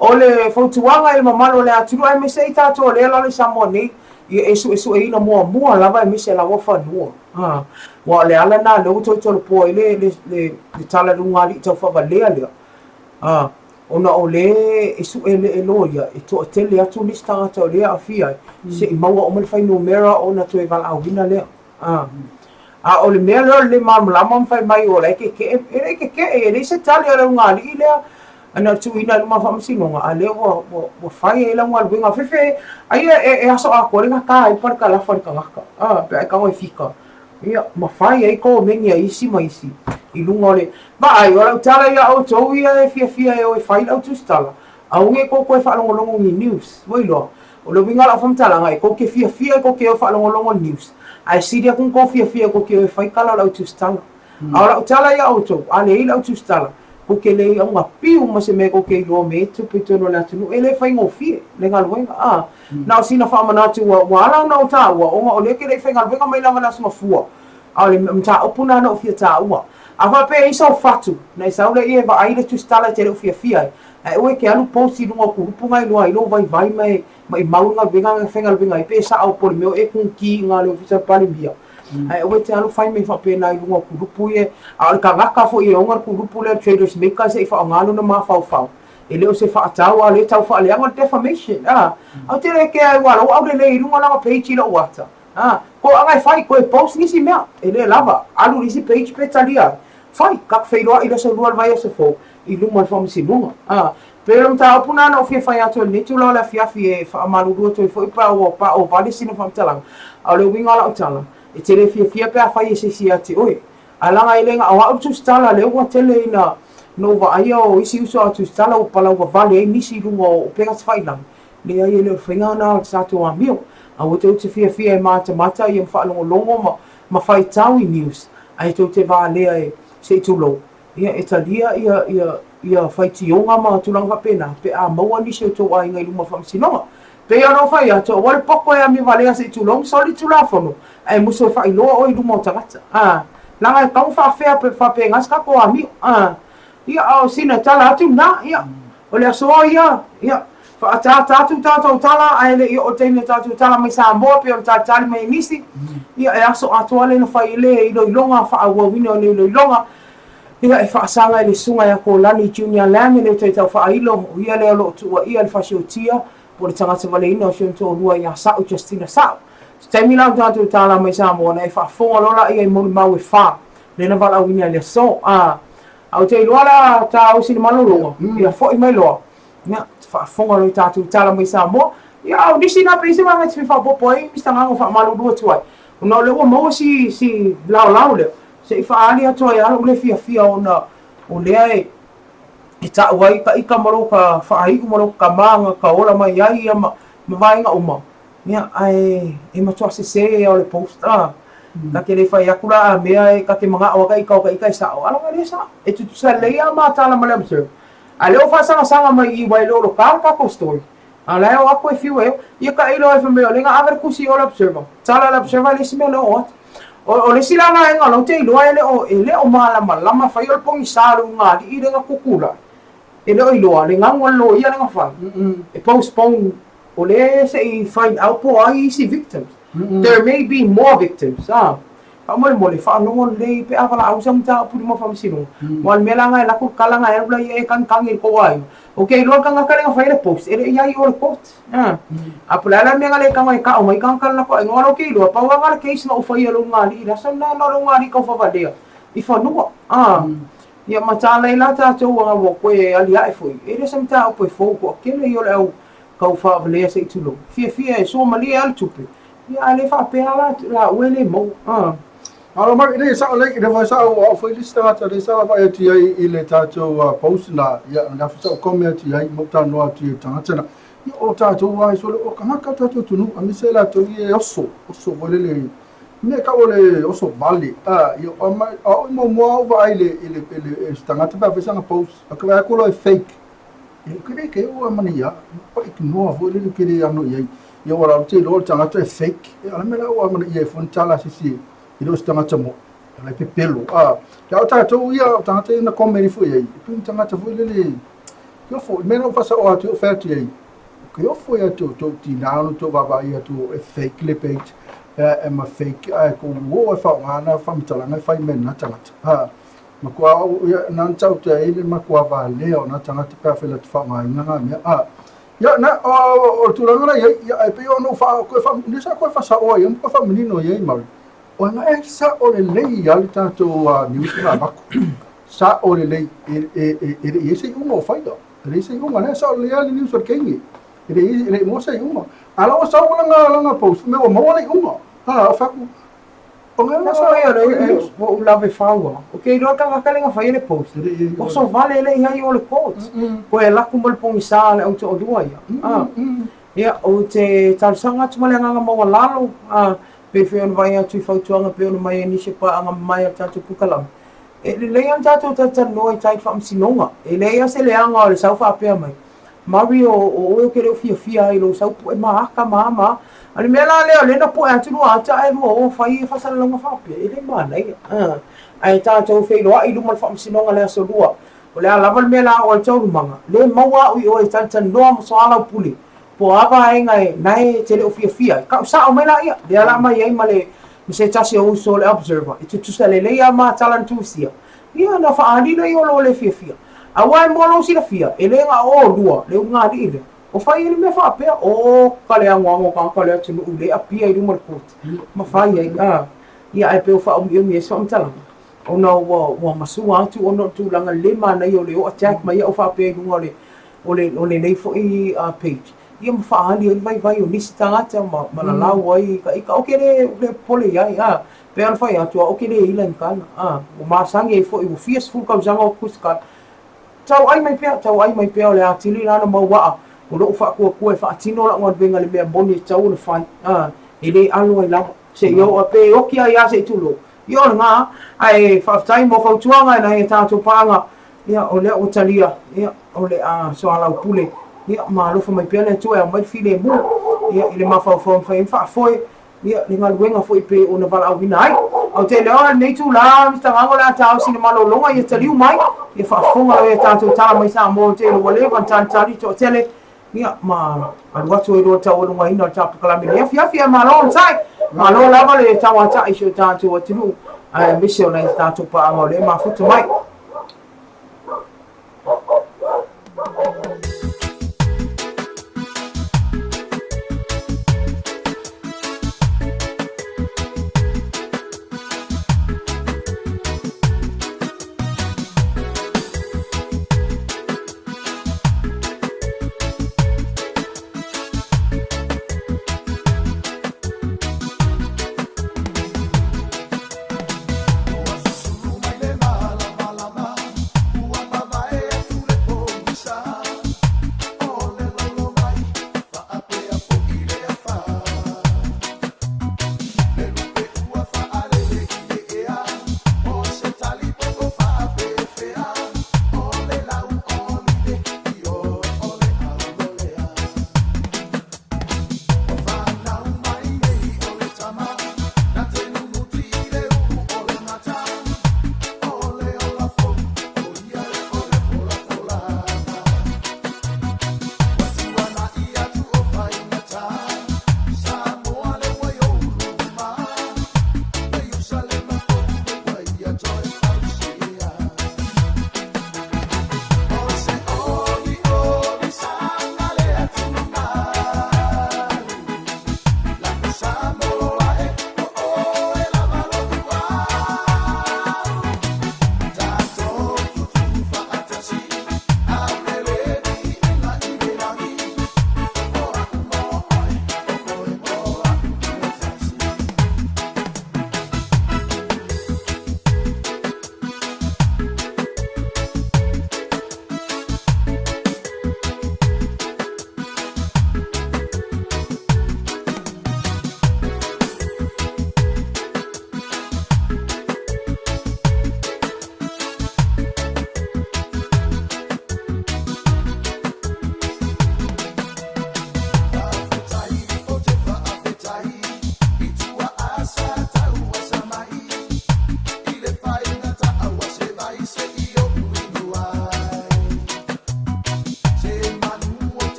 o le fautuaga i le mamalu o le atunuu aemaise ai tatou o lea e lalo i Samoa nei, ia e suesueina muamua lava aemaise lava fanua. Aua o le ala lena lea ua toe tolopoa ai le, le, le, le tala i luga alii taufaavalea lea. Ona o lea e sue le e loia, e toatele atu nisi tagata o lea e aafia ai, se i maua uma le fuainumera ona toe valaauina lea. A o le mea lea o le le malamalama ma fai mai o la e keke'e, e le i keke'e, e leai se tali a le ulugalii lea na tuuina i luma o le faamasinoga, a lea ua, ua, ua fai ai lau galuega. Fefe, aia e, e aso atoa le gata ai palikalafa i le tagata, a, pe a e tago e fika. Ia, ma fai ai komeni a isi ma isi i luga o le vaai. O lau tala iā ʻoutou ia e fiafia e o e fai lau tusitala, aua ne i tou toe faalogologo i ni news. Ua iloa, o le uiga o lau faamatalaga, e tou te fiafia e tou te o e faalogologo i le news, ae sili atu ona tou fiafia e tou te o e fai tala o le au tusitala. A o lau tala iā ʻoutou, a leai le au tusitala, tou te le auga piu ma se mea tou te iloa me e tupu i totonu o le atunuu. E le faigofie le galuega. A, na o sina faamanatu ua, ua ala ona ou taua, ona o lea e te le i faigaluega mai lava i le Aso Gafua. A o le mataupu lena na ou fia taua. A faapea e i ai sou fatu, na e sau lea e vaai le tusitala e te le o fiafia ai, ae aua e te alu post i luga o kulupu na iloa ai lou vaivai ma e maimau le galuega na e faigaluega ai pe sao po o le mea o e kungkī i ina le Ofisa o le Palemia. Ae aua e te alu fai mai faapena i luga o kulupu ia. A o le tagata foi e ona le kulupu lea le Traders Maker se i faaaoga lona mafaufau. E le o se faatau a o lea e tau faaleaga o le defamation. A, ou te le kea ai aua o la ua aulelei i luga lana page i lou ata. A, toaga e fai, toe post nisi mea. E le lava, alu i le isi page pe talia ai. Fai, ka te feiloai i le aso lua o le vaiaso fou i luma o le faamasinoga. A, pei o le mataupu lena na ou fia fai atu ai i lenei itula o le afiafi e faamalulu atu ai foi pe a ua paovale sina faamatalaga. A o le uiga o lau tala, e te le fiafia pe a fai e se isi ia te oe. Ae leaga e le na o au le tusitala, lea ua tele ina na ou vaaia o isi uso a tusitala ua palauvavale ai nisi i luga o upega tafailagi. Leai, e le o le faiga lena o le tatou amio. Aua tou te fiafia e matamata ia ma faalogologo ma, ma faitau i news, ae tou te valea e, se i tulou, ia e talia ia, ia, ia faitioga ma tulaga faapena pe a maua nisi o tou aiga i luma o le faamasinoga. Pei ona ou fai atu, aua le poto e amio valea se i tulou ma soli Tulafono, ae musu e faailoa oe i luma o tagata. A, leaga e tatau ona faafea faapena se tatou amio. A, ia, a o sina tala atu lena, ia, O le aso ia, ia, faaataata atu tatou tala ae le i oo i le taimi o tatou tala mai Samoa pei ona talitali mai e nisi, ia e aso atoa lea na fai ai le iloiloga, faaauauina o le iloiloga, ia e faasaga i le Susuga ia Kolani Junior Lam e le toe tau faailo, o ia lea o lo o tuuaia i le fasiotia po o le tagata valeina o si ona toalua ia Sa'u Justina Sa'u. Se taimi la o tatou tala mai Samoa ona e faafofoga loa laia i molimau e fa lea na valaauina i le aso. A. Ae ou te iloa la tausi le malologa, ia foi mai loa, ia, faafofoga loa i tatou tala mai Samoa. Ia, a o nisi na pei se vaega e te fia faaopoopo ai, Mister Gago, faamalulu atu ai, ona o lea ua maua si, si laolao lea, se i faaali atu ai lava lou le fiafia ona o lea e, e tau ai ka ika ma lou ka faaiu ma lou kama na ka ola mai ai ia ma, ma vaega uma. Ia, ae e matua sese ia o le post, a. Ta te le fai atu la a mea e ta te manao a ka ika o ka ika e sao, a laga le sao. E tutusa lelei a ma tala ma le observe. A lea ua faasagasanga mai i i wai lolo ka le tatou story. A la e o atu e fiu e o. Ia ka ilo ai fai mai o lea na ave le tusi i o le observer. Tala le observer e le isi mea le oo atu. O, o le isi la vaega o la ou te iloa e le o, e le o malamalama fai o le pogisa o le ulugalii lea na tutulai. E le o iloa le ganu a le loia lea na fai. E postpone o lea se i find out po o ai isi victims. There may be more victims. Ah. Faamolemole, faalogo lelei pe a valaau sau mataupu i luma o faamasinoga. Aua o le mea la na e alu atu le kala na e alu la ia e kagikagi i le tou aiga. Ou te iloa le tagata lea na faia le post, e le i i ai i o le court. Ah. A po o le a la le mea na le tago ai e tau mai tagata le latou aiga. Aua o lea ou te iloa, pau lava le case na ou faia i lou ulugalii i le aso lena, na o le ulugalii taufavalea i fanua. Ah. Ia ma talai la tatou aga ua toe aliae foi, e le o se mataupu e fou toatele ia o le au tau faavalea se i tulou. Fiafia e sua malie lava le tupe, ia ae le faapea la laua e le maua. Ah. Malo mai, e le sao lei, le foi sao au foi lisi tagata le sa vaai atu ai i le tatou post na, ia na fa sao comment atu ai mo talanoa atu i tagata na. Ia o tatou ai sole o kangaka tatou tunu, a mise la to i oso, oso foi lele mea kau o le oso vale, a ia o mai a o mo mo au vaai le i le i le tagata pa fai post, a ka vaai ko lo e fake. Ia ke le ke ua mana ia, pa i noa foi lele ke le ano i ai. Ia ua lau te iloa le tagata e fake. Ia a le mea la ua mana ia e fua ni tala a se isi e le o se tagata mo. Ia la e pepelo. A, ia o tatou ia, o tagata ia na comment ifo i ai. E pei ni tagata foi lele, ke ofo, le mea la ua faasao atu, ua fai atu i ai. Ke ofo ia tou, tou tinā ona tou vaavaai atu e fake le page, e ma fake, ae kou o e faaaoga na faamatalaga e fai mai e lena tagata. A, Matua au ia na na tau te ai le matua valea o na tagata pe a fai latou faaaogaina na mea. A, ia na o, o le tulaga la i ai, ia ae pei ona ou faa, koe faa, lea sa koe faasaoa i ai ma koe faamanino i ai Mary. O na e sao lelei lava le tatou news na avatu. Sao lelei, e, e, e, e le i ai se iuga o faia. E leai se iuga, lea sao lelei lava le news a le teine. E le i, e le i maua se iuga. A la ua sau lana, lana post, mea ua maua le iuga. A, o fai atu, Ua ou lave faua. Ou te iloa le tagata lea na faia le post. Oso vale e le i ai o le court. Koe alu atu ma le pogisa a le au toalua ia. Ia, ou te talosaga atu ma le agaga maualalo, pei foi ona vaai atu i fautuaga pei ona mai ai nisi o paaga mamae a le tatou polokalame. E lelei lava ona tatou talatalanoa i tai i le faamasinoga. E leai lava se leaga o le sau faapea mai. Mary, o oe ou te le o fiafia ai i lou sau pue ma aka ma a ma a. A o le mea la lea o lea na pue atu lua ata ae lua o fai ia faasalalauga faapea, e le manaia. Ae tatou feiloai i luma o le faamasinoga i le aso Lua. O le a lava le mea la o ai taualumaga, le maua au i oe e talatalanoa ma soalaupule, po o a vaega e na e te le o fiafia ai. Kau sao mai laia, lea la aumai ai ma le ma se tasi o uso o le Observer, e tutusa lelei a ma tala na tusia. Ia, ona faaali lea o lou le fiafia. Aua e mua lou silafia, e le na o oulua le ulugalii lea. O fai ai le mea faapea, oka le anoano o tagata o le atunuu le apia i luma o le koti, ma fai ai, a. Ia, ae pei ua faaumiumi ai se faamatalaga, ona ua, ua masua atu ona o le tulaga le manaia o le o attack mai au faapea i luga o le, o le, o lenei foi page, ia ma faaali ai le vaivai o nisi tagata ma, ma lalau ai ka ika. Ou te le, le popole i ai, a. Pei ona fai atu, a ou te le ila i ni kala, a, ua masani ai foi, ua fia sefulu tausaga o kusikala. Tau ai mai pea, tau ai mai pea o le atili la ona mau aa o lou faatuatua e faatino lau galuega i le mea moni e tatau ona fai, a, e le alo ai lava, seia oo pe oki ai lava se i tulou. Ia o lena, ae faafetai mo fautuaga e nai a tatou paaga, ia o lea ua talia, ia o le a soalaupule, ia ma alofa mai pea le Atua e aumai le filemu, ia i le mafaufau e mafai ai ona faafoe Ia, le galuega foi pei ona valaauina ai. Ou te iloa i lenei itula, Mister Gago o le a taosi le malologa, ia taliu mai, ia faafofoga loa i a tatou tala mai Samoa, ou te iloa ua leva ona talitali toatele, ia, ma alu atu ai loa le taualugaina o le tapokalamu i lenei afiafi. Ae malo onosai, malo lava le tauatai i si o tatou atunuu, aemaise o nai a tatou paaga o lea e mafuta mai.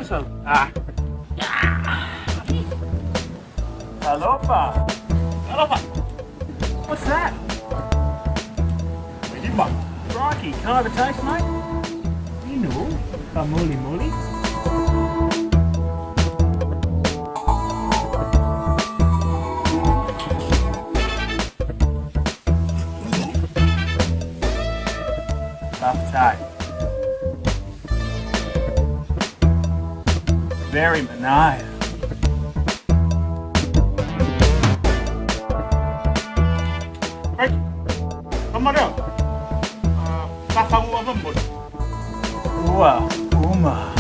So, ah. Alofa. Alofa. What's that? Crikey, can I have a taste, mate? Inu, famuli muli. Buff Very nice. Right. Come on down. Ua, uma.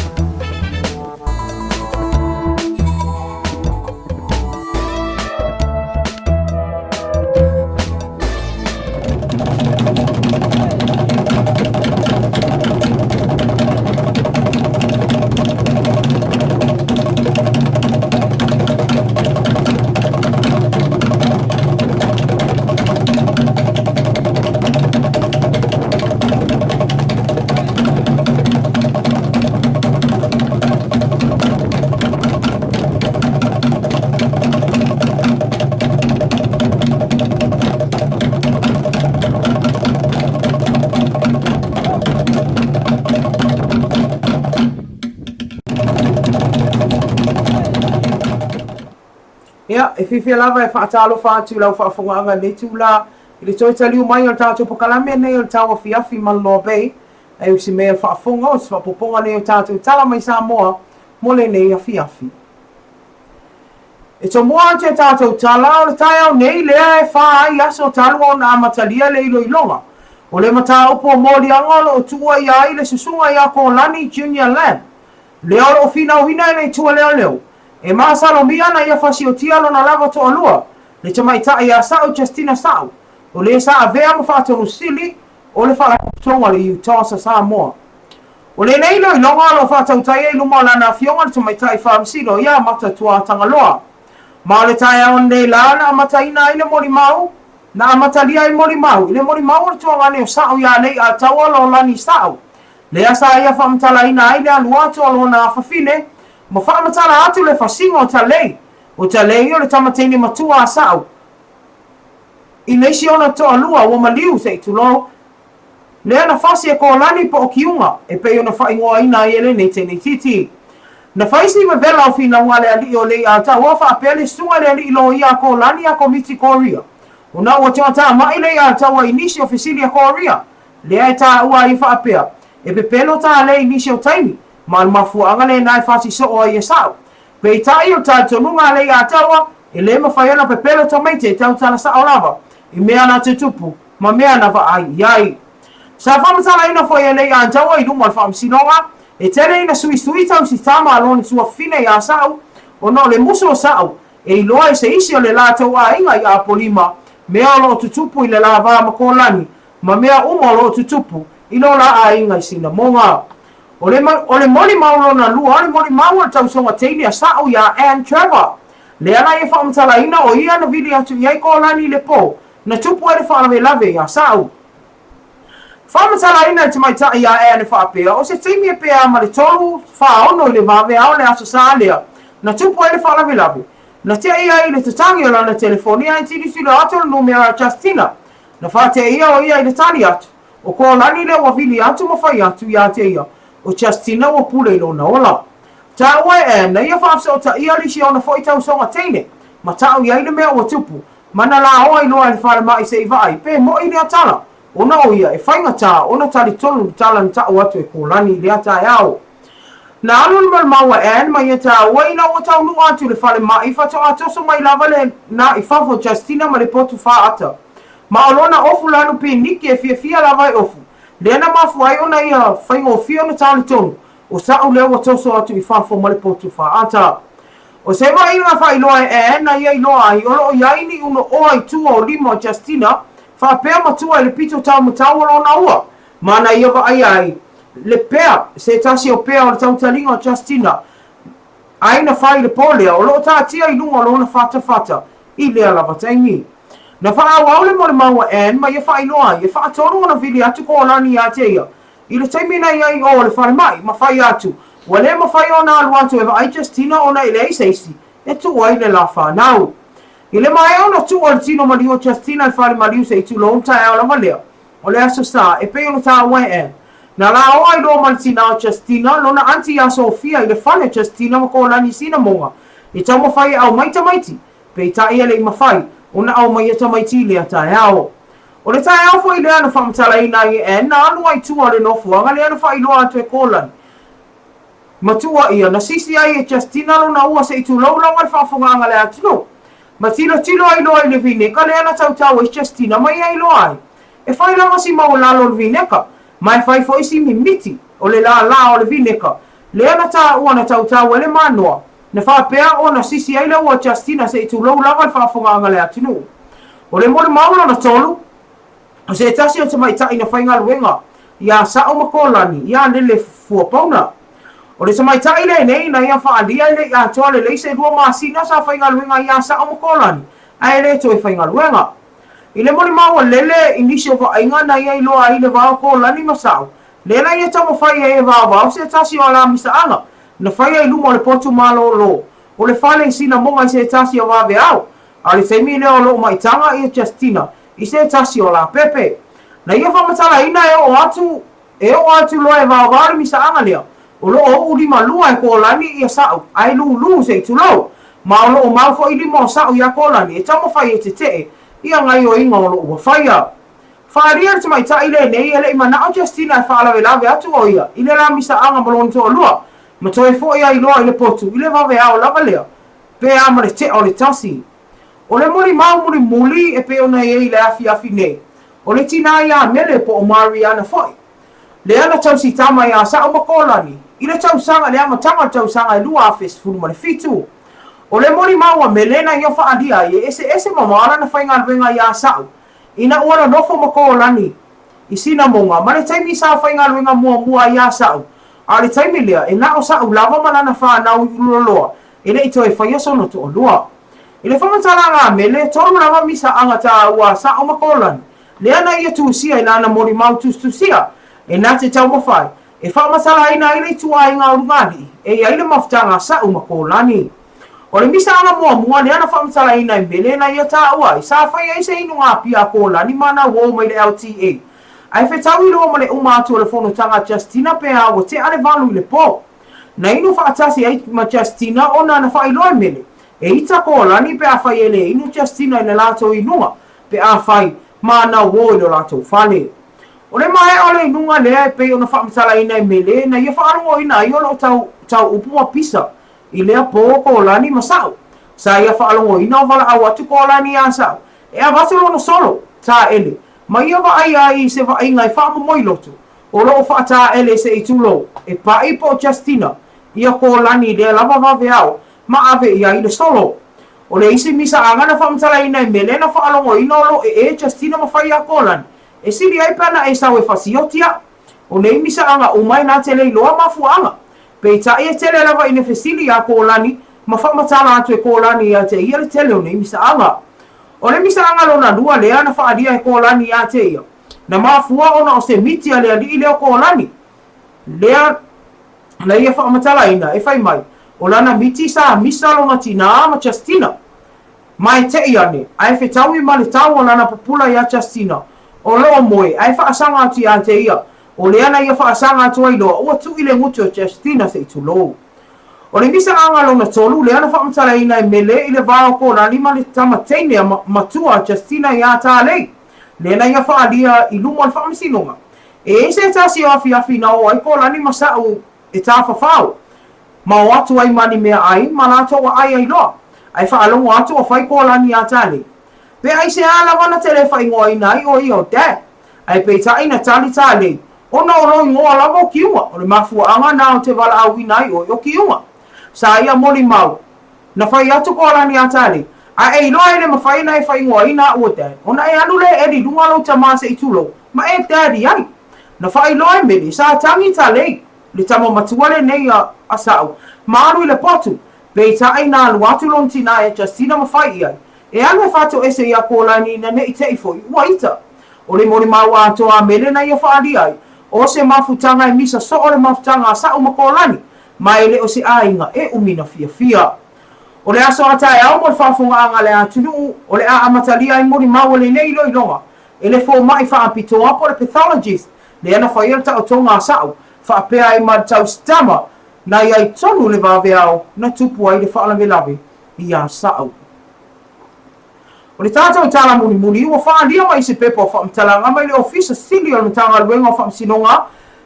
Ia, e fiafia lava e faatalofa atu i lau faafogaaga i lenei itula i le toe taliu mai o le tatou pokalame nei o le tauafiafi ma le Loa Bay, e usi mea o le faafofoga o se faaopoopoga lenei o tatou tala mai Samoa mo lenei afiafi. E tomua atu e tatou tala o le taeao nei lea e fā ai aso talu ona amatalia le iloiloga o le mataupu o moliaga o lo o tuuaia ai le susuga ia Kōlani Junior Lam, lea o lo o finauina e le Itu a Leoleo e masalomia ana ia fasiotia lona lava toalua, le tamaitai ia Sa'u Justina Sa'u, o le sa avea ma faatonu sili o le Faalapotopotoga o le UTOS a Samoa. O lenei iloiloga o lo o faatautaia i luma o lana afioga le tamaitai faamasino ia Mata Tuatagaloa. Ma o le taeao lenei la na amataina ai le molimau, na amatalia ai le molimau i le molimau o le tuagane o Sa'u ia Lei'ataua Lolani Sa'u, lea sa ia faamatalaina ai le alu atu o lona afafine ma faamatala atu le fasiga o Talei. O Talei o le tama teine matua a Sa'u i le isi ona toalua ua maliu se i tulou, lea na fasi e Kōlani po o Kiuga e pei ona faaigoaina ai e lenei teine itiiti. Na fai si vevela o finauga a le alii o Lei'ataua faapea le susuga i le alii loia a Kōlani a Komiti Korea ona ua tuatamai Lei'ataua i nisi o fesili a Korea lea e taua ai faapea e pepelo Talei i nisi o taimi ma o le mafuaaga lena e fasi soo ai e Sa'u. Peitai o le talitonuga a Lei'ataua e le mafai ona pepelo tamaiti e tautala sa'o lava i mea na tutupu ma mea na vaai i ai. Sa faamatalaina foi e Lei'ataua i luma o le faamasinoga, e tele ina suisui tausi tama a lona tuafafine ia Sa'u, ona o le musu o Sa'u e iloa e se isi o le latou aiga i Apolima mea o lo o tutupu i le la va ma Kōlani ma mea uma o lo o tutupu i lo la aiga i Sinamoga. O le, o le molimau lona lua, o le molimau o le tausoga teine a Sa'u iā Ann Trevor, lea na ia faamatalaina o ia na vili atu i ai Kōlani i le pō Na tupu ai le faalavelave iā Sa'u. Faamatalaina e le tamaitai iā Anne faapea, o se taimi e pea ma le 3:46 i le vaveao le Aso Sa lea, na tupu ai le faalavelave. Na te'i ai i le tatagi o lana telefoni ae tilotilo atu o le numera a Justina. Na faateia o ia i le tali atu, o Kōlani lea ua vili atu ma fai atu iā te ia, o Justina ua pule i lona ola. Taua e Anne, na ia faafesootaia le isi ona foi tausoga teine, ma ta'u i ai le mea ua tupu, Ma na laoa i loa e le falemai se i vaai pe moʻi lea tala, ona o ia e faigata ona talitonu le tala na ta'u atu e Kōlani i lea taeao. Na alu le malimau a Ann ma ia taua ina ua taunuu atu i le falemai faatoa toso mai lava le na i fafo Justina ma le potu faata. Ma o lona ofu lanu piniki e fiafia lava e ofu, lea na mafua ai ona ia faigofie ona talitonu O sa'u lea ua toso atu i fafo ma le potu faata. O se vaaiga faailoa e Ann na ia iloa ai o lo o i ai ni unoʻoa i tua o lima o Justina faapea ma tua i le pito taumatau o lona ua ma na ia vaaia ai le pea se tasi o pea o le tautaliga o Justina ai na fai i le po lea o lo o taatia i luga o lona fatafata i lea lava taimi. Na faaauau le molimau a Ann ma ia faailoa ai e faatonu ona vili atu Kōlani iā te ia I le taimi na i ai i o le falemai ma fai atu, Ua le mafai ona alu atu e vaai Justina ona e leai se isi e tuu ai le la fanau. I le maea ona tuu o le tino maliu o Justina i le fale maliu se i tulou le taeao lava lea o le Aso Sa e pei ona taua e Ann. Na laoa ai loa ma le tinā o Justina, lona aunty iā Sophia i le fale o Justina ma Kolani i Sinamoga i taumafai e aumai tamaiti, peitai e le i mafai ona aumaia tamaiti i lea taeao. O le taeao foi lea na faamatalaina ai e Ann na alu ai i tua o le nofoaga lea na faailoa atu e Kolani matua ia na sisi ai e Justina lona ua se i tulou lava le faafogaaga a le atunuu. Ma tilotilo ai loa i le vineka lea na tautau ai Justina ma ia iloa ai. E fai lava si maualalo o le vineka, ma e fai foi si mimiti o le lālā o le vineka lea na taua na tautau ai le manoa, na faapea ona sisi ai le ua Justina se i tulou lava le faafogaaga a le atunuu. O le molimau lona tolu, o se tasi o tamaitai na faigaluega iā Sa'o ma Kolani iā Lele Fuapauna. O le tamaitai lenei na ia faaalia e le i atoa lelei se lua masina sa faigaluega ai iā Sa'o ma Kolani ae e le toe faigaluega. I le molimau a Lele i nisi o vaaiga na ia iloa ai le va o Kolani ma Sa'o, lea na ia taumafai ai e vaovao se tasi o alamisaaga na faia i luma o le potu malōlō o le fale i Sinamoga i se tasi o vaveao, a o le taimi lea o lo o maitaga ia Justina i se tasi o lapepe. Na ia faamatalaina e oo atu e oo atu loa e vaovao le misaaga lea, o lo o uu limalua e Kolani ia Sa'u ae lūlū se i tulou, ma o lo o mau foi lima o Sa'u iā Kolani e taumafai e tete'e ia gaioiga o lo o ua faia. Faaalia le tamaitai lenei e le i mana'o Justina e faalavelave atu o ia i le la misaaga ma lona toalua, ma toe fo'i ai loa i le potu i le vaveao lava lea, pe a ma le te'a o le tasi. O le molimau mulimuli e pei ona i ai i le afiafi nei, o le tinā iā Mele po o Mariana foi, lea na tausi tama iā Sa'o ma Kolani i le tausaga, le amataga o le tausaga e 2017. O le molimau a Mele na ia faaalia ai e eseese mamao lana faigaluega iā Sa'o ina ua nonofo ma Kolani i Sinamoga ma le taimi sa faigaluega muamua ai iā Sa'o, a o le taimi lea e na o Sa'o lava ma lana fanau i Ululaloa e le i toe faia sona toalua. I le faamatalaga a Mele, e tolu lava misaaga taua a Sa'o ma Kolani, lea na ia tusia i lana molimau tusitusia e na te taumafai e faamatalaina ai le ituaiga o luga-alii e i ai le mafutaga a Sa'o ma Kolani. O le misaaga muamua lea na faamatalaina e Mele na ia taua ai sa fai ai se inuga apia a Kolani ma ana uo mai le LTA ae fetaui loa ma le uma atu o le fonotaga a Justina pe a ua tea le valu i le po. Na inu faatasi ai ma Justina ona na faailoa e Mele e ita Kolani pe afai e le inu Justina i le latou inuga pe afai ma ana uo i lo latou fale. O le maea o le inuga lea e pei ona faamatalaina e Mele na ia faalogoina ai o lo o tau tau upu ma pisa i lea po Kolani ma Sa'o. Sa ia faalogoina o valaau atu Kolani iā Sa'o e avatu lona solo, taele, ma ia vaai ai i se vaaiga e faamomoi loto o lo o faataele se i tulou e paʻi po o Justina ia Kolani lea lava vaveao ma ave i ai le solo. O le isi misaaga na faamatalaina e Mele na faalogoina o lo o ee Justina ma fai iā Kolani e sili ai pe ana e sau e fasioti a'u. O nei misaaga uma e na te le iloa mafuaaga. Peitai e tele lava ina fesili iā Kolani ma faamatala atu e Kolani ia te ia le tele o nei misaaga. O le misaaga lona lua lea na faaalia e Kolani ia te ia, na mafua ona o se miti a le alii lea o Kolani, lea na ia faamatalaina e fai mai, o lana miti sa misa lona tinā ma Justina. Ma e teʻi ane, ae fetaui ma le tau o lana pupula iā Justina, o lo o moe, ae faasaga atu ia te ia, o lea na ia faasaga atu ai loa, ua tuʻi le gutu o Justina se i tulou. O le misaaga lona tolu lea na faamatalaina e Mele i le va o Kolani ma le tama teine a matua a Justina iā Talei, lea na ia faaalia i luma o le faamasinoga. E i ai se tasi o afiafi na o ai Kolani ma Sa'u e tafafao, ma o atu ai ma ni meaai ma latou aai ai loa, ae faalogo atu o fai Kolani iā Talei. Pe aisea lava na te le faaigoaina ai o ia o Dad? Ae peitai na tali Talei, Ona o lou igoa lava o Kiuga, o le mafuaaga na o te valaauina ai oe o Kiuga. Sa ia molimau, na fai atu Kolani iā Talei, A e iloa e le mafai ona e faaigoaina a'u o Dad, ona e alu lea e eli i luga lou tamā se i tulou, ma e Daddy ai. Na faailoa e Mele, sa tagi Talei, le tama matua lenei a Sa'u, ma alu i le potu, peitai na alu atu lona tinā iā Justina ma fai i ai, E alu e faatoese iā Kolani ina ne i te i foi, ua ita. O le molimau atoa a Mele na ia faaalia ai, o se mafutaga e misa soo le mafutaga a Sa'u ma Kolani. Ma e le o se aiga e umi na fiafia. O le aso a taeao mo le faafogaaga a le atunuu, o le a amatalia ai molimau o lenei iloiloga e le fomai faapitoa po o le pathologist lea na faia le taotoga a Sa'u faapea ai ma le tausitama na i ai tonu le vaveao na tupu ai le faalavelave iā Sa'u. O le tatou tala mulimuli ua faaalia mai i se pepa o faamatalaga mai le Ofisa Sili o le Matagaluega o Faamasinoga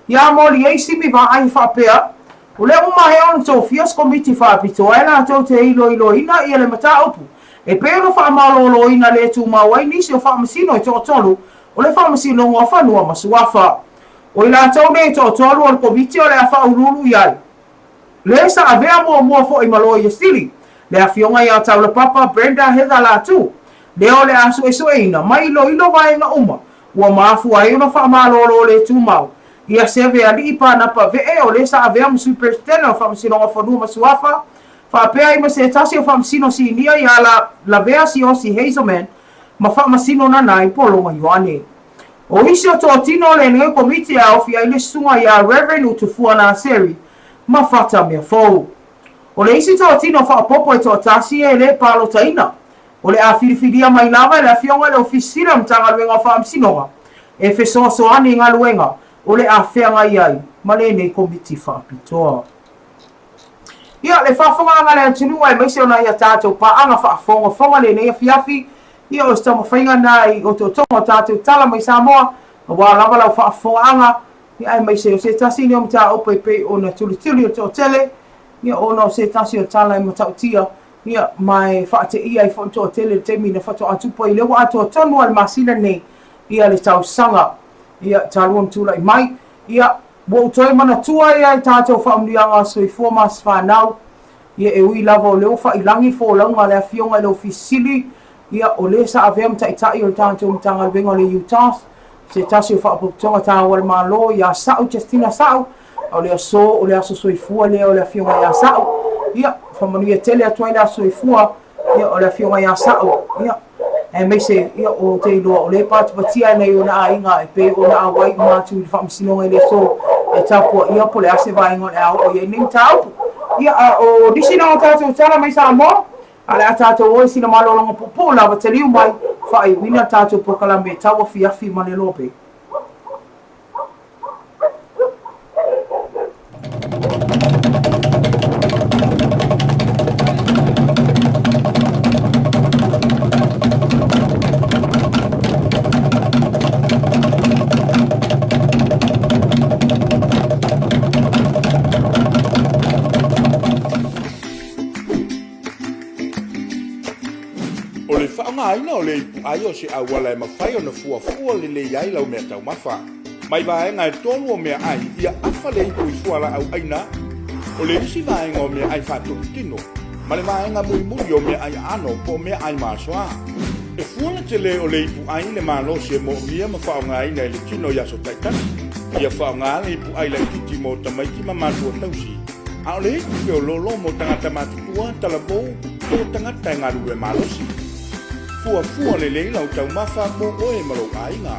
iā Moliei Simi Vaai faapea, O lea ua maea ona tofia se Komiti Faapitoa e latou te iloiloina ia le mataupu e pei ona faamaloloina le tumau ai nisi o faamasino e toatolu o le Faamasinoga o Fanua ma Suafa. O i latou nei e toatolu o le Komiti o le a faauluulu i ai le sa avea muamua foi ma Loia Sili, le Afioga ia Taulapapa Brenda Heather Latu, lea o le a suesueina ma iloilo vaega uma ua mafua ai ona faamalolo le tumau ia Seve Alii Panapa Vee o le sa avea ma Sui Peresetene o Faamasinoga o Fanua ma Suafa, faapea ai ma se tasi o Faamasino Sinia ia Lavea Siaosi Hazelman ma Faamasino Nanai Pologa Ioane. O isi o toatino o lenei Komiti e aofia ai le Susuga ia Rev. Utufua Naseri ma Fata Meafou. O le isi toatino faaopoopo e toatasi e le palotaina, o le a filifilia mai lava e le Afioga i le Ofisa Sili o le Matagaluega o Faamasinoga e fesoasoani i galuega o le a feagai ai ma lenei Komiti Faapitoa. Ia, le faafogaaga a le atunuu aemaise o nai a tatou paaga faafogafoga lenei afiafi, ia o se taumafaiga na i otootoga o tatou tala mai Samoa, aua lava lau faafofogaaga, ia aemaise o se tasi nei o mataupu e pei ona tulituli o le toatele, ia ona o se tasi o tala e matautia, ia ma e faateia ai foi le toatele i le taimi na faatoa tupu ai, lea ua atoa tonu lava i le masina lenei ia le tausaga, ia talu ona tulai mai, ia Ua ou toe manatua ai i tatou faamanuiaga soifua ma se fanau, ia e ui lava o lea ua faailagi folauga a le Afioga i le Ofisa Sili, ia o le sa avea ma Taitai o le tatou Matagaluega o le UTOS, se tasi o Faalapotopotoga taua a le Malo, ia Sa'u Justina Sa'u, a o le aso o le aso soifua lea o le Afioga ia Sa'u, ia faamanuia tele atu ai le aso soifua, ia o le Afioga ia Sa'u, ia aemaise ia ou te iloa o lea e patipatia ai nai ona aiga e pei ona auai uma atu i le faamasinoga i le aso e tapuaia po o le a se vaega o le a oo i ai nei mataupu. Ia, a o nisi na o tatou tala mai Samoa, a o le a tatou o i sina malologa puupuu lava taliu mai, faaiuina le tatou polokalame e tauafiafi ma le lobe. O le faaaogaina o le ipuai o se auala e mafai ona fuafua lelei ai lau meataumafa. Mai vaega e tolu o meaai ia afa le ipu i fualaau aina, o le isi vaega o meaai faatotutino, ma le vaega mulimuli o meaai aano po o meaai masoa. E fua le tele o le ipuai i le malosi e moomia ma faaaogaina i le tino i aso taitasi. Ia faaaoga le ipuai laitiiti mo tamaiti ma matua tausi, a o le ipu feoloolo mo tagata matutua, talavou, po o tagata e galulue malosi. Fuafua lelei lau taumafa mo oe ma lou aiga.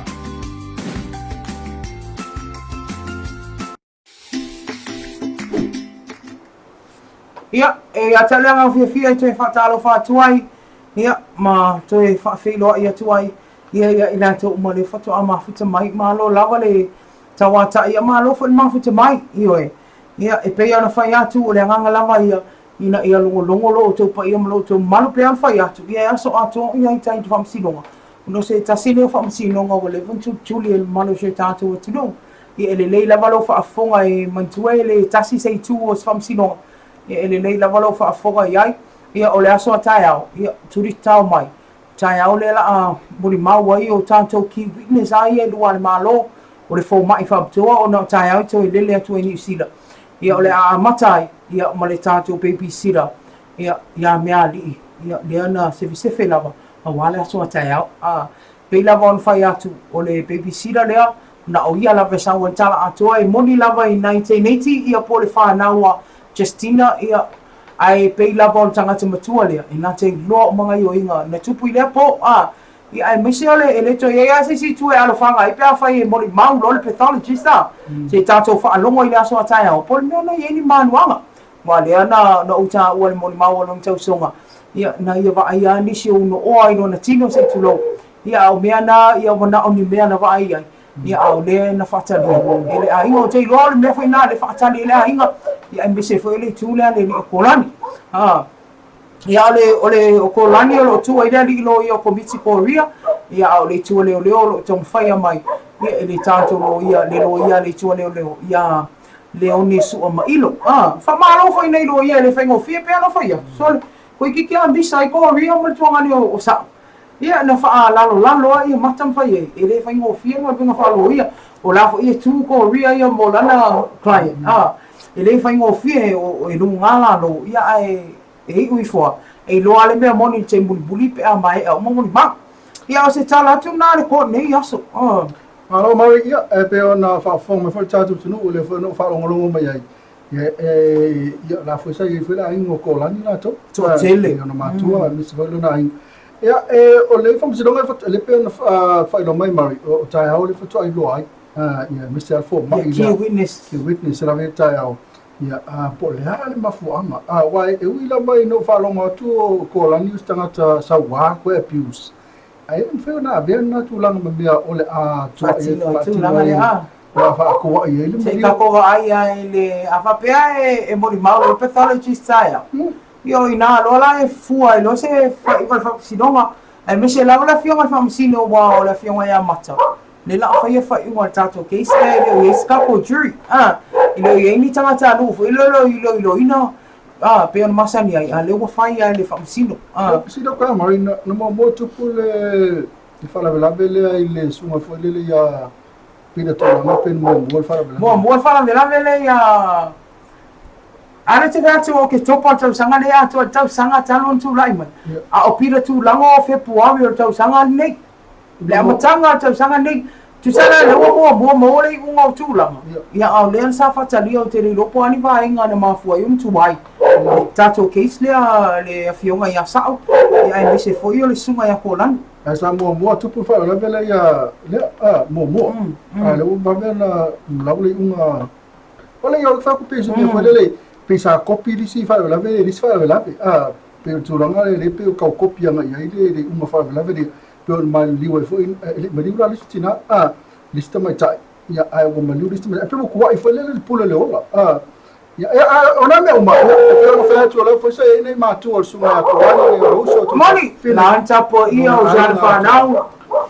Ia, e ia te au le agaga fiafia e toe faatalofa atu ai, ia, ma toe faafeiloai atu ai, ia, ia i latou uma lea faatoa mafuta mai. Malo lava le tauata'i, ia malo foi le mafuta mai, ioe. Ia, e pei ona fai atu, o le agaga lava ia, ina ia logologo lo outou paia ma lo outou mamalu pei ona fai atu, ia e aso atoa o i ai tai i le faamasinoga, ona o se tasi lea o faamasinoga ua leva ona tulituli e le mamalu o si o tatou atunuu. Ia e lelei lava lou faafofoga e manatua e le tasi se itu o se faamasinoga, ia e lelei lava lou faafofoga i ai. Ia o le aso a taeao, ia tuli tatao mai, taeao lea la molimau ai o tatou key witness a ia e lua a le Malo, o le fomai faapitoa ona o taeao e toe lele atu ai Niu Sila. Ia o le a amata ai ia ma le tatou babysitter ia ia Mealii, ia lea na sefesefe lava aua le aso a taeao. A pei lava ona fai atu o le babysitter lea na o ia lava e sau ai le tala atoa e moni lava i 1980 ia po o le fanau a Justina ia ae pei lava o le tagata matua lea e na te iloa uma gaioiga na tupu i lea po a. Ia, aemaise o le, e le toe i ai lava se isi itu e alofaga ai pe afai e molimau loa le pathologist a, se i tatou faalogo i le aso a taeao, po o le mea na i ai ni manuaga. Aua o lea na, na ou taua i le molimau a lona tausoga, ia, na ia vaaia lava nisi o unoa i lona tino se i tulou. Ia, a o mea na, ia ua na o ni mea na vaai ai, ia, a o lea na faatalia e le aiga. Ou te iloa o le mea foi lena lea e faatali ai le aiga, ia aemaise foi o le itu lea a le alii o Kolani. A. Ia, o le, o le, o Kolani o lo o tu ai le alii loia o Komiti Korea, ia, a o le itu a leoleo o lo o taumafaia mai, ia, e le tatou loia, le loia a le itu a leoleo, ia Leone Suamailo. A, faamalo foi nei loia e le faigofie pe alofa ia. Sole, toeitiiti lava misa ai Korea ma le tuagane o Sa'o. Ia, na faalalolalo lava ia mata ma fai ai, e le faigofie le galuega faaloia. O la foi e tu Korea ia mo lana client. A, e le faigofie, e luga lalo, ia ae e iu ifo lava, e iloa lava le mea moni i le taimi mulimuli pe a maea uma molimau. Ia, o se tala atu lena a le court nei aso. Malo Mary, ia, e pei ona faafofoga mai foi le tatou atunuu, o lea foi na ou faalogologo mai ai, ia, e, ia, o la foi sa i ai foi le aiga o Kolani latou. Toatele. I ona matua, aemaise foi lona aiga. Ia, e, o le faamasinoga e le pei ona faailoa mai Mary, o taeao lea faatoa iloa ai, ia, aemaise lava le fomai lea. Key witness. Key witness e lava i taeao. Ia, a, po o le a le mafuaaga. A, aua e ui lava ina ou faalogo atu o Kolani o se tagata saua, koe abuse. Ae le mafai ona avea lena tulaga ma mea o le a tuai ai, faatino ai, o le a faakoa'i ai le Se i tatou vaai lava i le, a faapea e molimau le pathologist taeao, ia o ina loa la e fua ai loa se faaiuga a le Faamasinoga, aemaise lava le Afioga i le Faamasino aua o le Afioga ia Mata, lea la a faia faaiuga o le tatou case lea e le o i ai se tatou jury, a, e le o i ai ni tagatanuu foi lea o lo o iloiloina A, pei ona masani ai, a lea ua fai lava e le Faamasino. A. Sina ka Mari, na, na muamua tupu le, le faalavelave lea i le susuga foi lele ia Peter Tulaga pe na muamua le faalavelave. Muamua le faalavelave lea ia A lea te fai atu o Oketopa o le tausaga lea atoa i le tausaga talu ona tulai mai. A o Peter Tulaga o Fepuari o le tausaga lenei. Le amataga o le tausaga lenei, tusa la lea ua muamua maua le iuga o tulaga, ia a o lea sa faatalia ou te le iloa po o a ni vaega na mafua ai ona tuai le tatou case lea le afioga ia Sa'o, ia aemaise foi o le susuga ia Kolani. Ae sa muamua tupu le faalavelave lea ia lea a muamua a lea ua vave ona lau le iuga o le ia o le fai pei se mea foi lele pei sa kopi le isi faalavelave le isi faalavelave a pei o le tulaga lea lea pei o tau kopi agai i ai le iuga faalavelave lea pei ona maliu ai foi, e le i maliu la le isi tina, a, le isi tamaitai, ia, ae ua maliu le isi tamaitai, e pei ua kua'i foi lele le pule o le ola, a, ia, ia, a, o nā mea uma, ia, e pei ona fai atu, o la foi sa i ai nei matua o le susuga ia Koani, le uso o Moni, la ana tapuaia o se ana whanau,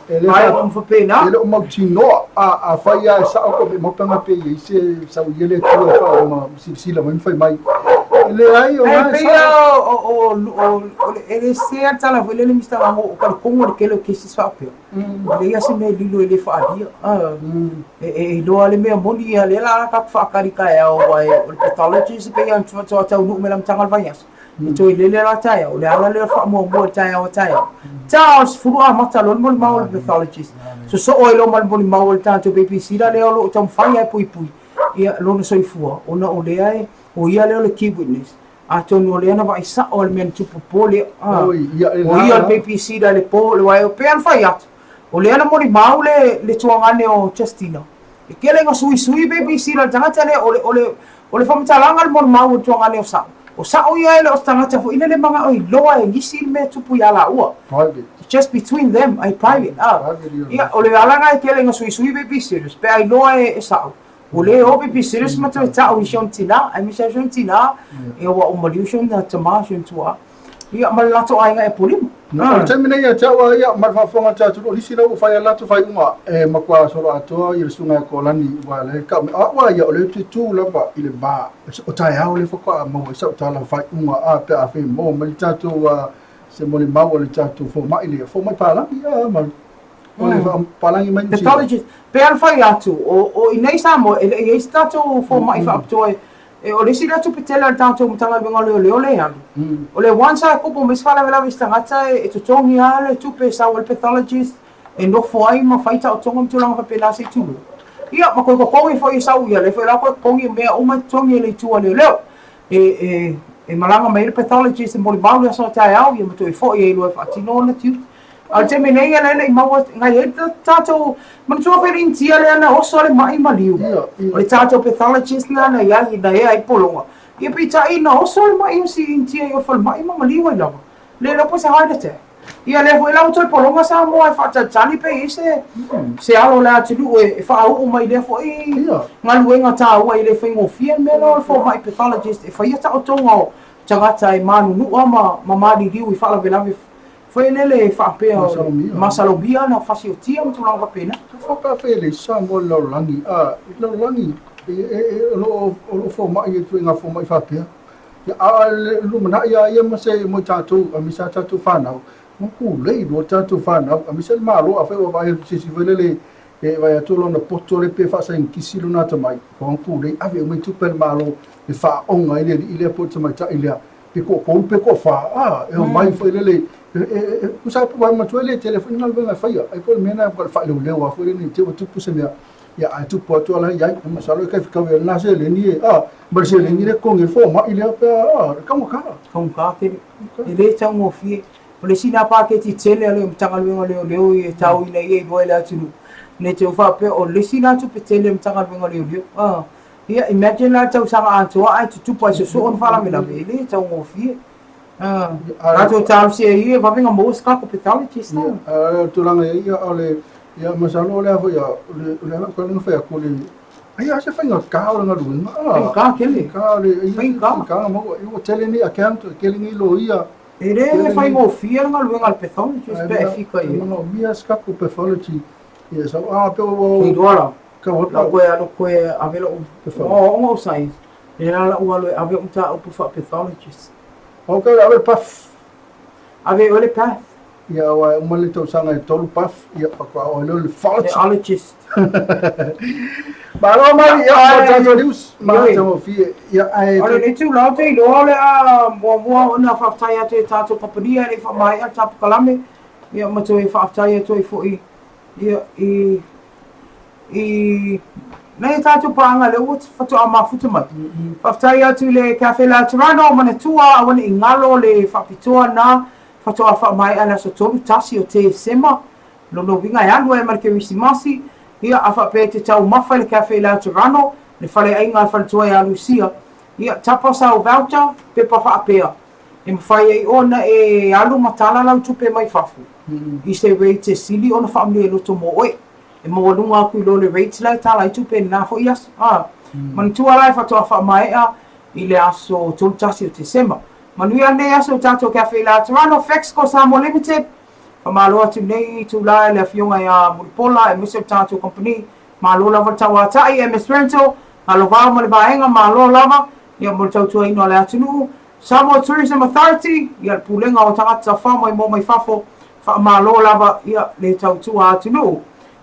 E le ai o faapena. E le o mautinoa, a, afai lava e sao ko me maupanga pe i ai se sau ia le Atua e faa ma silasila mai ma fai mai. E leai, o Ai, na e pei sao. o, o, o, o, e le se a tala foi lele Mr. Lango, o ka le kongo o le tele o cases faapea. E leai lava se mea e lilo e le faaalia. E, e iloa le mea moni ia lea la tatou faatali taeao aua o le pathologist e pei ona faatoa taunuu mai le amataga o le vaiaso. E toe lele la taeao, o le ala lea o le faamuamua i le taeao a taeao. Ta o le 10 amata loa le molimau a le pathologist. Sosoo ai loa ma le molimau a le tatou babysitter lea o lo o taumafai lava e puipui ia lona soifua ona o lea e o ia lea o le key witness. Atonu o lea na vaai sa'o le mea na tupu po lea. Oi, ia, e O ia o le babysitter i le po, le aua e pei ona fai atu, o lea na molimau le, le tuagane o Justina. E tele ina suisui babysitter a le tagata lea, o le, o le, o le faamatalaga o le molimau o le tuagane o Sa'o. O Sa'o ia e le o se tagata foi lele mana'o iloa e nisi le mea e tupu ia laua. Private. Just between them, ai private. Ah. Private ia. Ia, o le ala lena e tele ina suisui babysitters, pe a iloa e, e Sa'o. Ua le o babysitters ma toe ta'u i si ona tinā, aemaise lava si ona tinā, ia ua uma liu si ona tamā, si ona tua'a. Ia, ma le latou aiga e pulima. O le taimi nei ia te au a ia, ma le faafofoga a le tatou, o nisi la ua fai a latou faaiuga e matua solo atoa ia le susuga ia Kolani, aua o lea e tau mai, o au a ia, o lea ou te tu lava i le va o taeao lea faatoa maua ai sau tala faaiuga a pe a fai e maua mai le tatou se molimau a le tatou fomai lea, fomai palagi a ma O le palagi mai Niu Sila. Pathologist. Pei ona fai atu, o, o i nei Samoa, e le i ai se tatou fomai faapitoa e, e, o le isi lea tupe tele a le tatou Matagaluega o Leoleo lea e alu. O le once lava e tupu mai se faalavelave i se tagata, e, e totogi lava le tupe e sau ai le pathologist, e nofo ai ma fai taotoga ma tulaga faapena se i tulou. Ia, ma toe totogi foi e sau ia, lea foi la toe totogi mea uma e totogi e le itu a leoleo. E, e, e malaga mai ai le pathologist e molimau le aso a taeao, ia ma toe foi ai loa e faatino ona tiute. A o le taimi nei, ia le i maua ngai ai tatou, manatua foi le Initia lea na oso le ma'i maliu. O le tatou pathologist lena na i ai, na ea ai pologa. Ia peitai na oso le ma'i o si Initia i o falemai ma maliu ai lava. Le iloa po o se heart attack. Ia lea foi la ua toe pologa Samoa e faatalitali pe i ai se se alo o le atunuu e faauu mai i lea foi galuega taua e le faigofie le mea lea o le fomai pathologist e faia taotoga o tagata e manunua ma maliliu i faalavelave foi lele faapea o le masalomia na fasiotia ma tulaga faapena. Faapea e leai Samoa i le lalolagi, a, i le lalolagi o lo o fomai i ituaiga fomai faapea. A o le lumanai lava ia ma se mo i tatou, aemaise a tatou fanau, ua pulei loa tatou fanau, aemaise le Malo, afai ua vaai atu i se isi foi lele e vaai atu lona poto lea pe faasaienitisi lona atamai, ua pulei, ave uma i tupe a le Malo e faaoga ai le alii lea po o le tamaitai lea, pe toatolu pe toafa, a, e omai foi lele, e tusa ai po o matua e le tele foi ni galuega e faia, ai po o le mea lena e faaleoleo lava foi lele ne i te i ua tupu se mea. Ia, ae tupu atu ala i ai, e masalo e kai fetau i lena seleni e, a, ma le seleni lea e totogi ai le fomai lea pe a, a, e taugata. Taugata tele. E le taugofie. O le isi lena paketi tele a le Matagaluega o Leoleo e taoina ai e iloa e le atunuu, ne i te i ua faapea o le isi lena tupe tele a le Matagaluega o Leoleo. A, ia, imagine la le tausaga atoa ae tutupu ai sosoo ni faalavelave, e le taugofie. A, tatou talosia ia e vave ona maua se tatou pathologist. Ia, a o le tulaga i ai, ia, o le, Ia, masalo o le a foi, o le a lau tala na fai atu, o le, ai a se faigata o le galuega, a. Faigata tele. Faigata o le, ai faigata na maua, ua tele nei account, tele nei loia. E le faigofie le galuega a le pathologist pe a e fika i ai. E manaomia se tatou pathology, ia sau, a pe ua. Te iloa la, la koe alu koe ave lou, aoaoga o science, lea la lau alu e ave ou mataupu faa-pathologist. Ok, ave path. Ave oe le path. Ia, aua e uma le tausaga e 3 path, ia faatoa oo ai lea o le Pathologist. Malo mali, ia, mo tatou news, matagofie. Ia, ae. O lenei itula ou te iloa o le a muamua ona faafetai atu i tatou kamupani ae le i faamaea le tapukalame, ia ma toe faafetai atu ai foi ia i i nai a tatou paaga lea ua faatoa mafuta mai. Faafetai atu i le Cafe Laterano, manatua aua ne i galo le faapitoa na Faatoa faamaea le aso 3 tasi o Tesema, lona uiga e alu ai ma le Kerisimasi, ia a faapea e te taumafa i le Cafe Laterano, le faleaiga a le faletua ia Lucia, ia tapa sau voucher, pepa faapea, e mafai ai ona e alu ma tala lau tupe mai fafo i se rate e sili ona faamanuia loto mo oe. E maualuga atu i lo le rate la e tala ai tupe i lena foi aso. A, manatua la e faatoa faamaea i le aso 3 tasi o Tesema. Manuia lenei aso i tatou Cafe Laterano, Fexco Samoa Limited. Faamalo atu lenei itula i le afioga ia Mulipola aemaise o le tatou company. Malo lava le tauatai, MS Rental, Alovao ma le vaega, malo lava ia mo le tautuaina o le atunuu. Samoa Tourism Authority, ia le pulega o tagata tafao mai moa mai fafo, faamalo lava ia le tautua atunuu.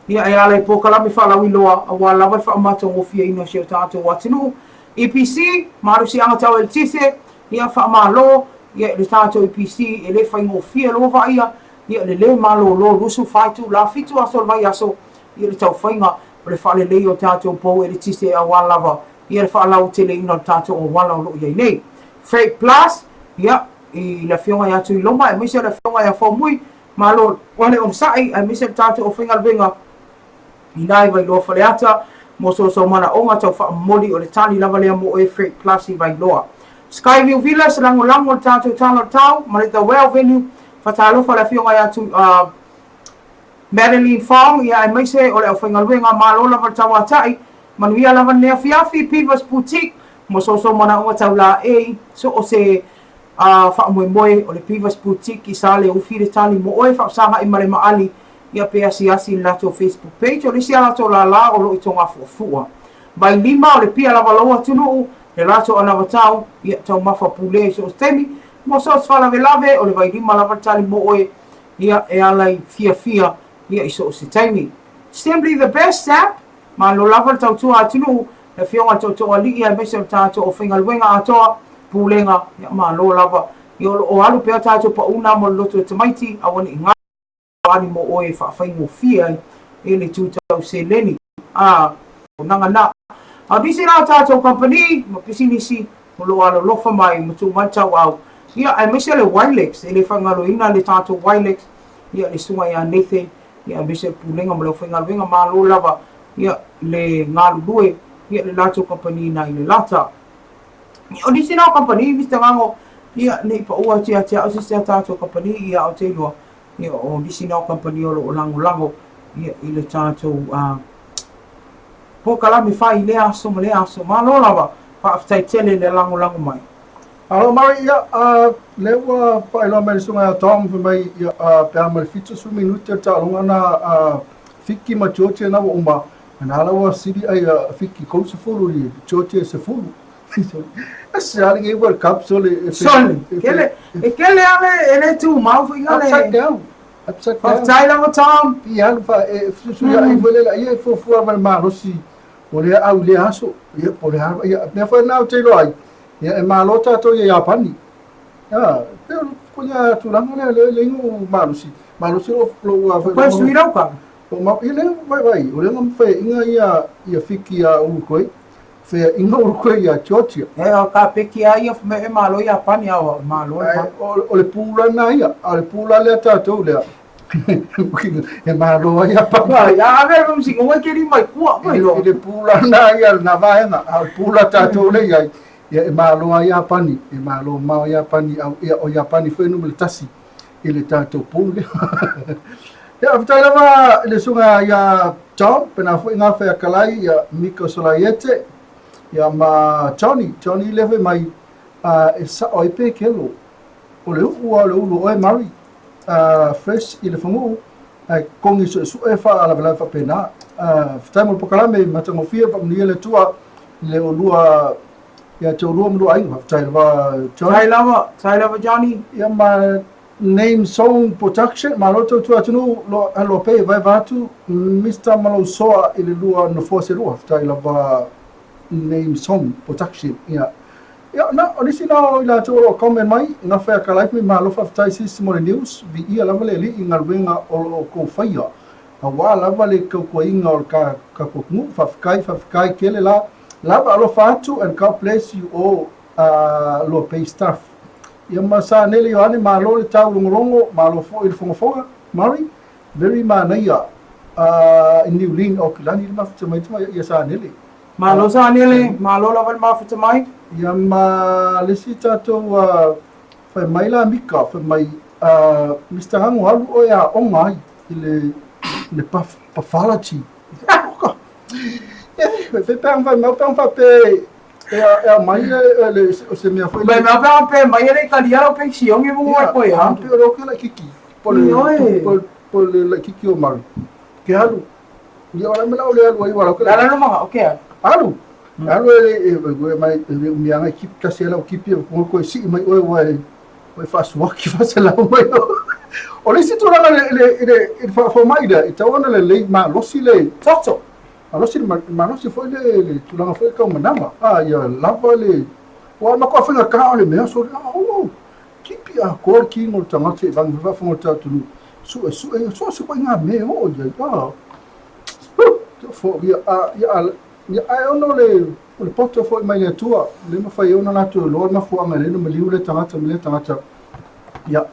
Ia e ala i polokalame faalauiloa aua lava le faamatagofieina o si o tatou atunuu. EPC, Malosiaga Tau Eletise, Ia faamalo ia i le tatou EPC e le faigofie loa vaaia ia le le malolo 24 itula 7 aso o le vaiaso ia le taufaiga o le faaleleia o tatou pou eletise aua lava ia le faalauteleina o le tatou auala o lo o i ai nei. Freight Plus ia i le afioga ia Tuiloma aemaise le afioga ia Faumui malo le onosai aemaise le tatou aufaigaluega Ina i Vailoa Faleata, mo soosoo manaoga tau faamomoli o le tali lava lea mo oe Freight Plus i Vailoa. Skyview Villa se lagolago o le tatou Tala o le Tau ma le The Well Venue Fatalofa le afioga ia Tu Madeline Fong ia aemaise o le aufaigaluega malo lava le tauatai manuia lava lenei afiafi Pivas Boutique mo soosoo manaoga tau laei so o se faamoemoe o le Pivas Boutique i Saleufi le tali mo oe faafesagai ma le maali Ia pe asiasi i le latou Facebook page o le isi a latou lālā o lo o i Togafuafua. Vailima o le pia lava lou atunuu, le latou anavatau, ia taumafa pulea i so o se taimi, mo so o se faalavelave, o le vailima lava le tali mo oe, ia e ala i fiafia, ia i so o se taimi. Simply the best app, malo lava le tautua atunuu, le afioga i le Tootooalii aemaise o le tatou aufaigaluega atoa, pulega, ia malo lava. Ia o lo o alu pea tatou pauna mo le loto e tamaiti, aua ne i galo. Ani mo oe e faafaigofie ai e le tu tau seleni a naga na. A o nisi la o tatou kamupani ma pisinisi o lo o alolofa mai ma tuu mai le tauau, ia aemaise le Wilex, e le faagaloina le tatou Wilex, Ia, le susuga ia Nathan, ia, aemaise le Pulega ma le aufaigaluega, malo lava, ia, le galulue, ia, le latou kamupani i ina i Lelata. Ia, o nisi na o kamupani, Mister Gago, ia, ne i paua atu ia te au se isi a tatou kamupani, ia, ae ou te iloa, ia, o nisi na o kamupani o lo o lagolago, ia, i le tatou, a, polokalame fai i lea aso ma lea aso. Malo lava, faafetai tele le lagolago mai. Alo Mari, ia, lea ua faailoa mai le susuga ia Tom fai mai, ia, pe a ma le 70 minute o le taaloga na a Fiki ma Georgia na ua uma, na la ua sili ai a Fiki 30 i Georgia 10. E se a le World Cup sole. Sole, kele, e kele ale e le tumau foi ngale. Upside down. Upside down. Faafetai lava Tom. Ia alu fa e susu ia ai foi le ia e fuafua ma le malosi o lea au i lea aso. Ia po o le a ia mea foi na ou te iloa ai. Ia e malo tatou ia Iapani. Ia pe o ko ia tulaga lea le le ingo malosi. Malosi lo lo ua foi. Koe sui rau ka. O ma ia le vai vai o le ngam fe inga ia ia fiki ia Uruguay. Fe inga Uruguay ia Georgia. E o ka peki a ia me e malo Iapani a o malo. O le pula na ia, a le pula lea tatou lea. E malo ai Iapani. Ia ave mo si ngoi ke mai kua mai lo. I le pula na ia na vaega, a o le pula tatou le iai. Ia e malo ai Iapani, e malo mao Iapani au ia o Iapani foi numera tasi i le tatou pool lea. Ia faafetai lava i le susuga ia John, pena foi ngā wheakalai ia Mika Solaiete, ia ma Johnny, Johnny le foi mai e sao ai pe kelo. O le uu a o le ulu oe Mari, fresh i le faguu, ae kongi suesue faalavelave faapena. Faafetai mo le polokalame matagofie, faamanuia le Atua i le olua ia te olua ma lua aiga. Faafetai lava Johnny. Faafetai lava, faafetai lava Johnny. Ia ma Name Song Production, malo tautua atunuu, lo aloa pea ia vaeva atu Mister Malausoa i le lua nofoa se lua. Faafetai lava Name Song Production. Ia Ia, na, o nisi na o i latou o lo o comment mai, na whea ka life me malo faafetai sis mo le news, viia lava le Alii i galuega o lo o kou faia. Auā lava le tautuaina o le ka tatou atunuu, faafetai, faafetai tele la, lava alofa atu and God bless you all Loa Pay staff. Ia ma Sa Nele Ioane, malo le tau logologo, malo foi le fogafoga, Murray, very manaia i Niu Lin, Aukilani le mafuta mai tama ia Sa Nele. Malo Sa Nele, malo lava le mafuta mai. Ia ma le isi tatou fai mai la Mika, fai mai Mister Hango alu oe aoga ai i le le pathology. E fai pe fai mai pe faapea e e aumai le o se mea foi le. Mai pe pe mai e le talia lau pensione mo ai koe a. Pe o le ke laitiiti. Po le po le laitiiti o Mari. Ke alu Ia o le mea o le alu ai wala ke. La la ma okay. Alu. Alu e e e mai e umianga e kipi tasi ela o kipi e ko ko si mai oe wa e oe faasuaki faaselau mai. O le isi tulaga le le le le faafomai lea e tatau ona lelei malosi le toto. Malosi malosi foi le le tulaga foi tau manava. A ia lava le ua matua faigata o le mea sole. Oh, kipi atoa le kino o le tagata i vangi faafofoga o le tatou Suesue, so o se ituaiga mea e oo i ai. Ah, ia, ia, ia, ae ona o le, o le poto foi mai le Atua, le mafai ai ona latou iloa le mafuaaga e ala ai ona maliu lea tagata ma lea tagata. Ia,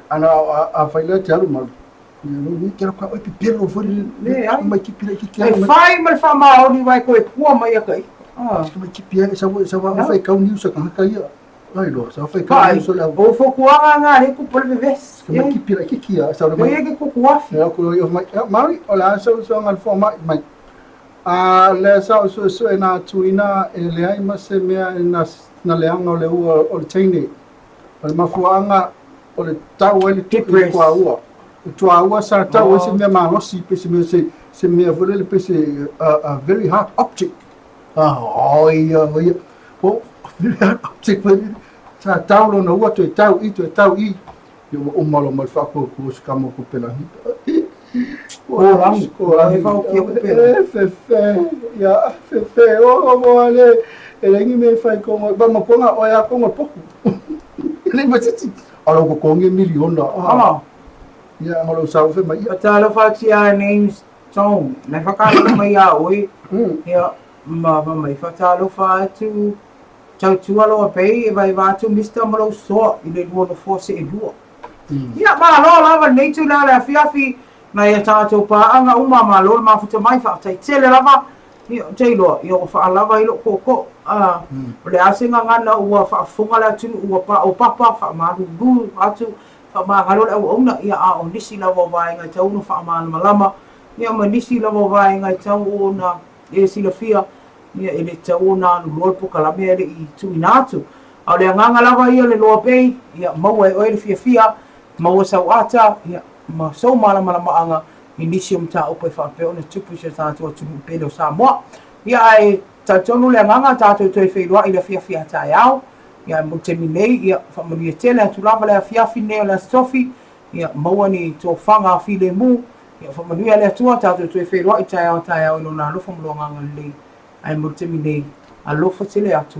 ana a fai lea te alu ma ia lo ni ke ka oi pepelo foi le ai mai kipi le kipi ai. E fai ma le faamaoni wai koe kua mai a kai. Ah. Mai kipi ai sa sa wa fai kau niusa ka haka ia. Ai loa, sa fai kau niusa le au. O fokuaga ngā le kupu le vevesi. Mai kipi le kiki ia, sa mai. Mai ke kuku afi. Ia ko ia mai, Mari, o la sa sa ngal fo mai mai. A lea sa ou suesue na tuuina e leai ma se mea e na, na leaga o le ua o le teine. O le mafuaaga o le tau ai le tui i le tuaua. O tuaua sa tau ai se mea malosi pe se mea se, se mea foi lele pe se a very hard object. Ah, oh ia, oh ia. Oh, very hard object foi lele. Sa tau lona ua toe tau i, toe tau i. Ia ua uma loa ma le faakuakua o se kama o Kupelagi. Korangi. Korangi. E whaokia Kupelagi. E fefe. Ia, fefe. O, mo ale. E lengi me whai kongo. Ba maponga o ea kongo poku. E lengi matiti. Ala ko kongi miliona. Ah. Ia, ngolo sau fe mai. Ia talofa tia names Tom. Nai whakaaro mai a oe. Ia, ma, ma mai whatalofa atu. Tautua loa pei e vaevae atu Mister ma lou soa i le lua nofoa seelua. Ia, malo lava lenei itula o le afiafi nai a tatou paaga uma, malo le mafuta mai, faafetai tele lava. Ia, ou te iloa, ia ua faalava ai lou tootoo. A, o le a se gagana ua faafofoga le atunuu ua paopapa, faamalulu atu, faamagalo le auauna, ia a o nisi lava o vaega e tatau ona faamalamalama, ia ma nisi lava o vaega e tatau ona e silafia, ia e le tatau ona alu loa le polokalame ae le i tuuina atu. A o le agaga lava ia o le Loa Bay, ia maua e oe le fiafia, maua sau ata, ia ma sou malamalamaaga i nisi o mataupu e faapea ona tupu i si o tatou atunuu pele o Samoa. Ia ae talitonu le agaga tatou toe feiloai i le afiafi a taeao. Ia ae mo le taimi nei, ia faamanuia tele atu lava le afiafi lenei o le Aso Tofi, ia maua ni tofaga filemu, ia faamanuia le Atua, tatou toe feiloai i taeao taeao i Lona alofa ma Lona agaga lelei. Ae mo le taimi nei, alofa tele atu,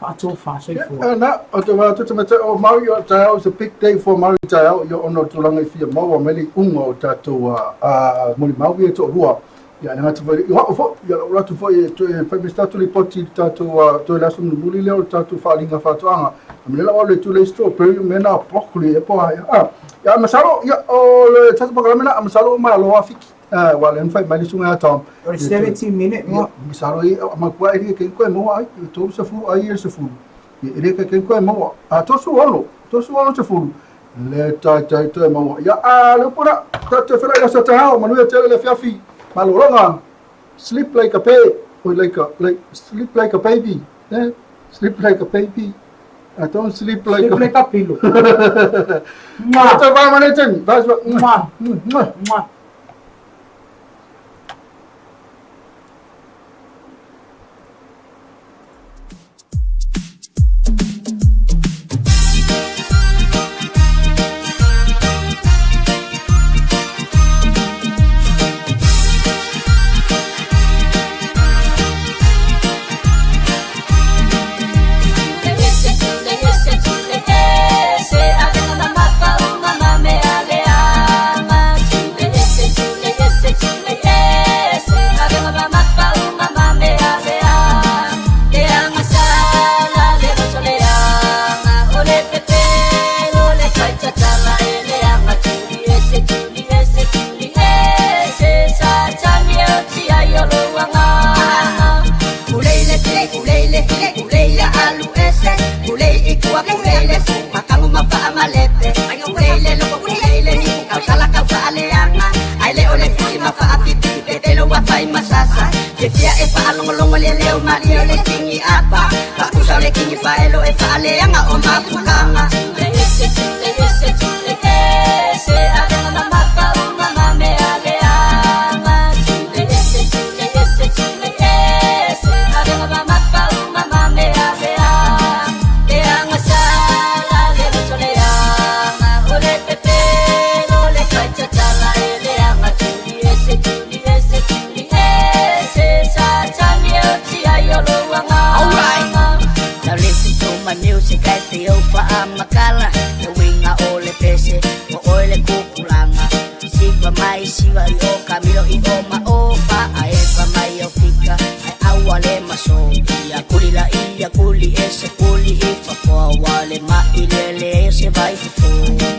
faatofa soifua. Na, o te wā tuta me te o Maui o taeao is a big day for Maui taeao ia ona o tulaga i fia maua mai le iuga o tatou a molimau ia e toalua. Ia le gata foi i au foi, ia lau atu foi e toe fai mai se tatou lipoti i le tatou toe le aso mulimuli lea o le tatou faaaliga faatoaga. A me lau le tu le strawberry me na broccoli e po ai. Ah, ia masalo ia o le tatou polokalame na masalo o malo a fiki. Ah, wa le fai mai le suga Tom. O le 17 minute mo. Masalo i ma kua e ke koe mo ai, tolu se fulu ai e se fulu. Ia e le ke koe mo. A tosu ono, tosu ono se fulu. Le tai tai toe maua. Ia a le upuna, ta te whera i aso taeao, manuia tele le afiafi. Malologa, sleep like a babe, or like a, like, sleep like a baby. Eh? Sleep like a baby. I don't sleep like Sleep like a pillow. Mwah. Mwah. Mwah. Mwah. Kuli ese kuli ifa fo wale ma ilele se vai fo.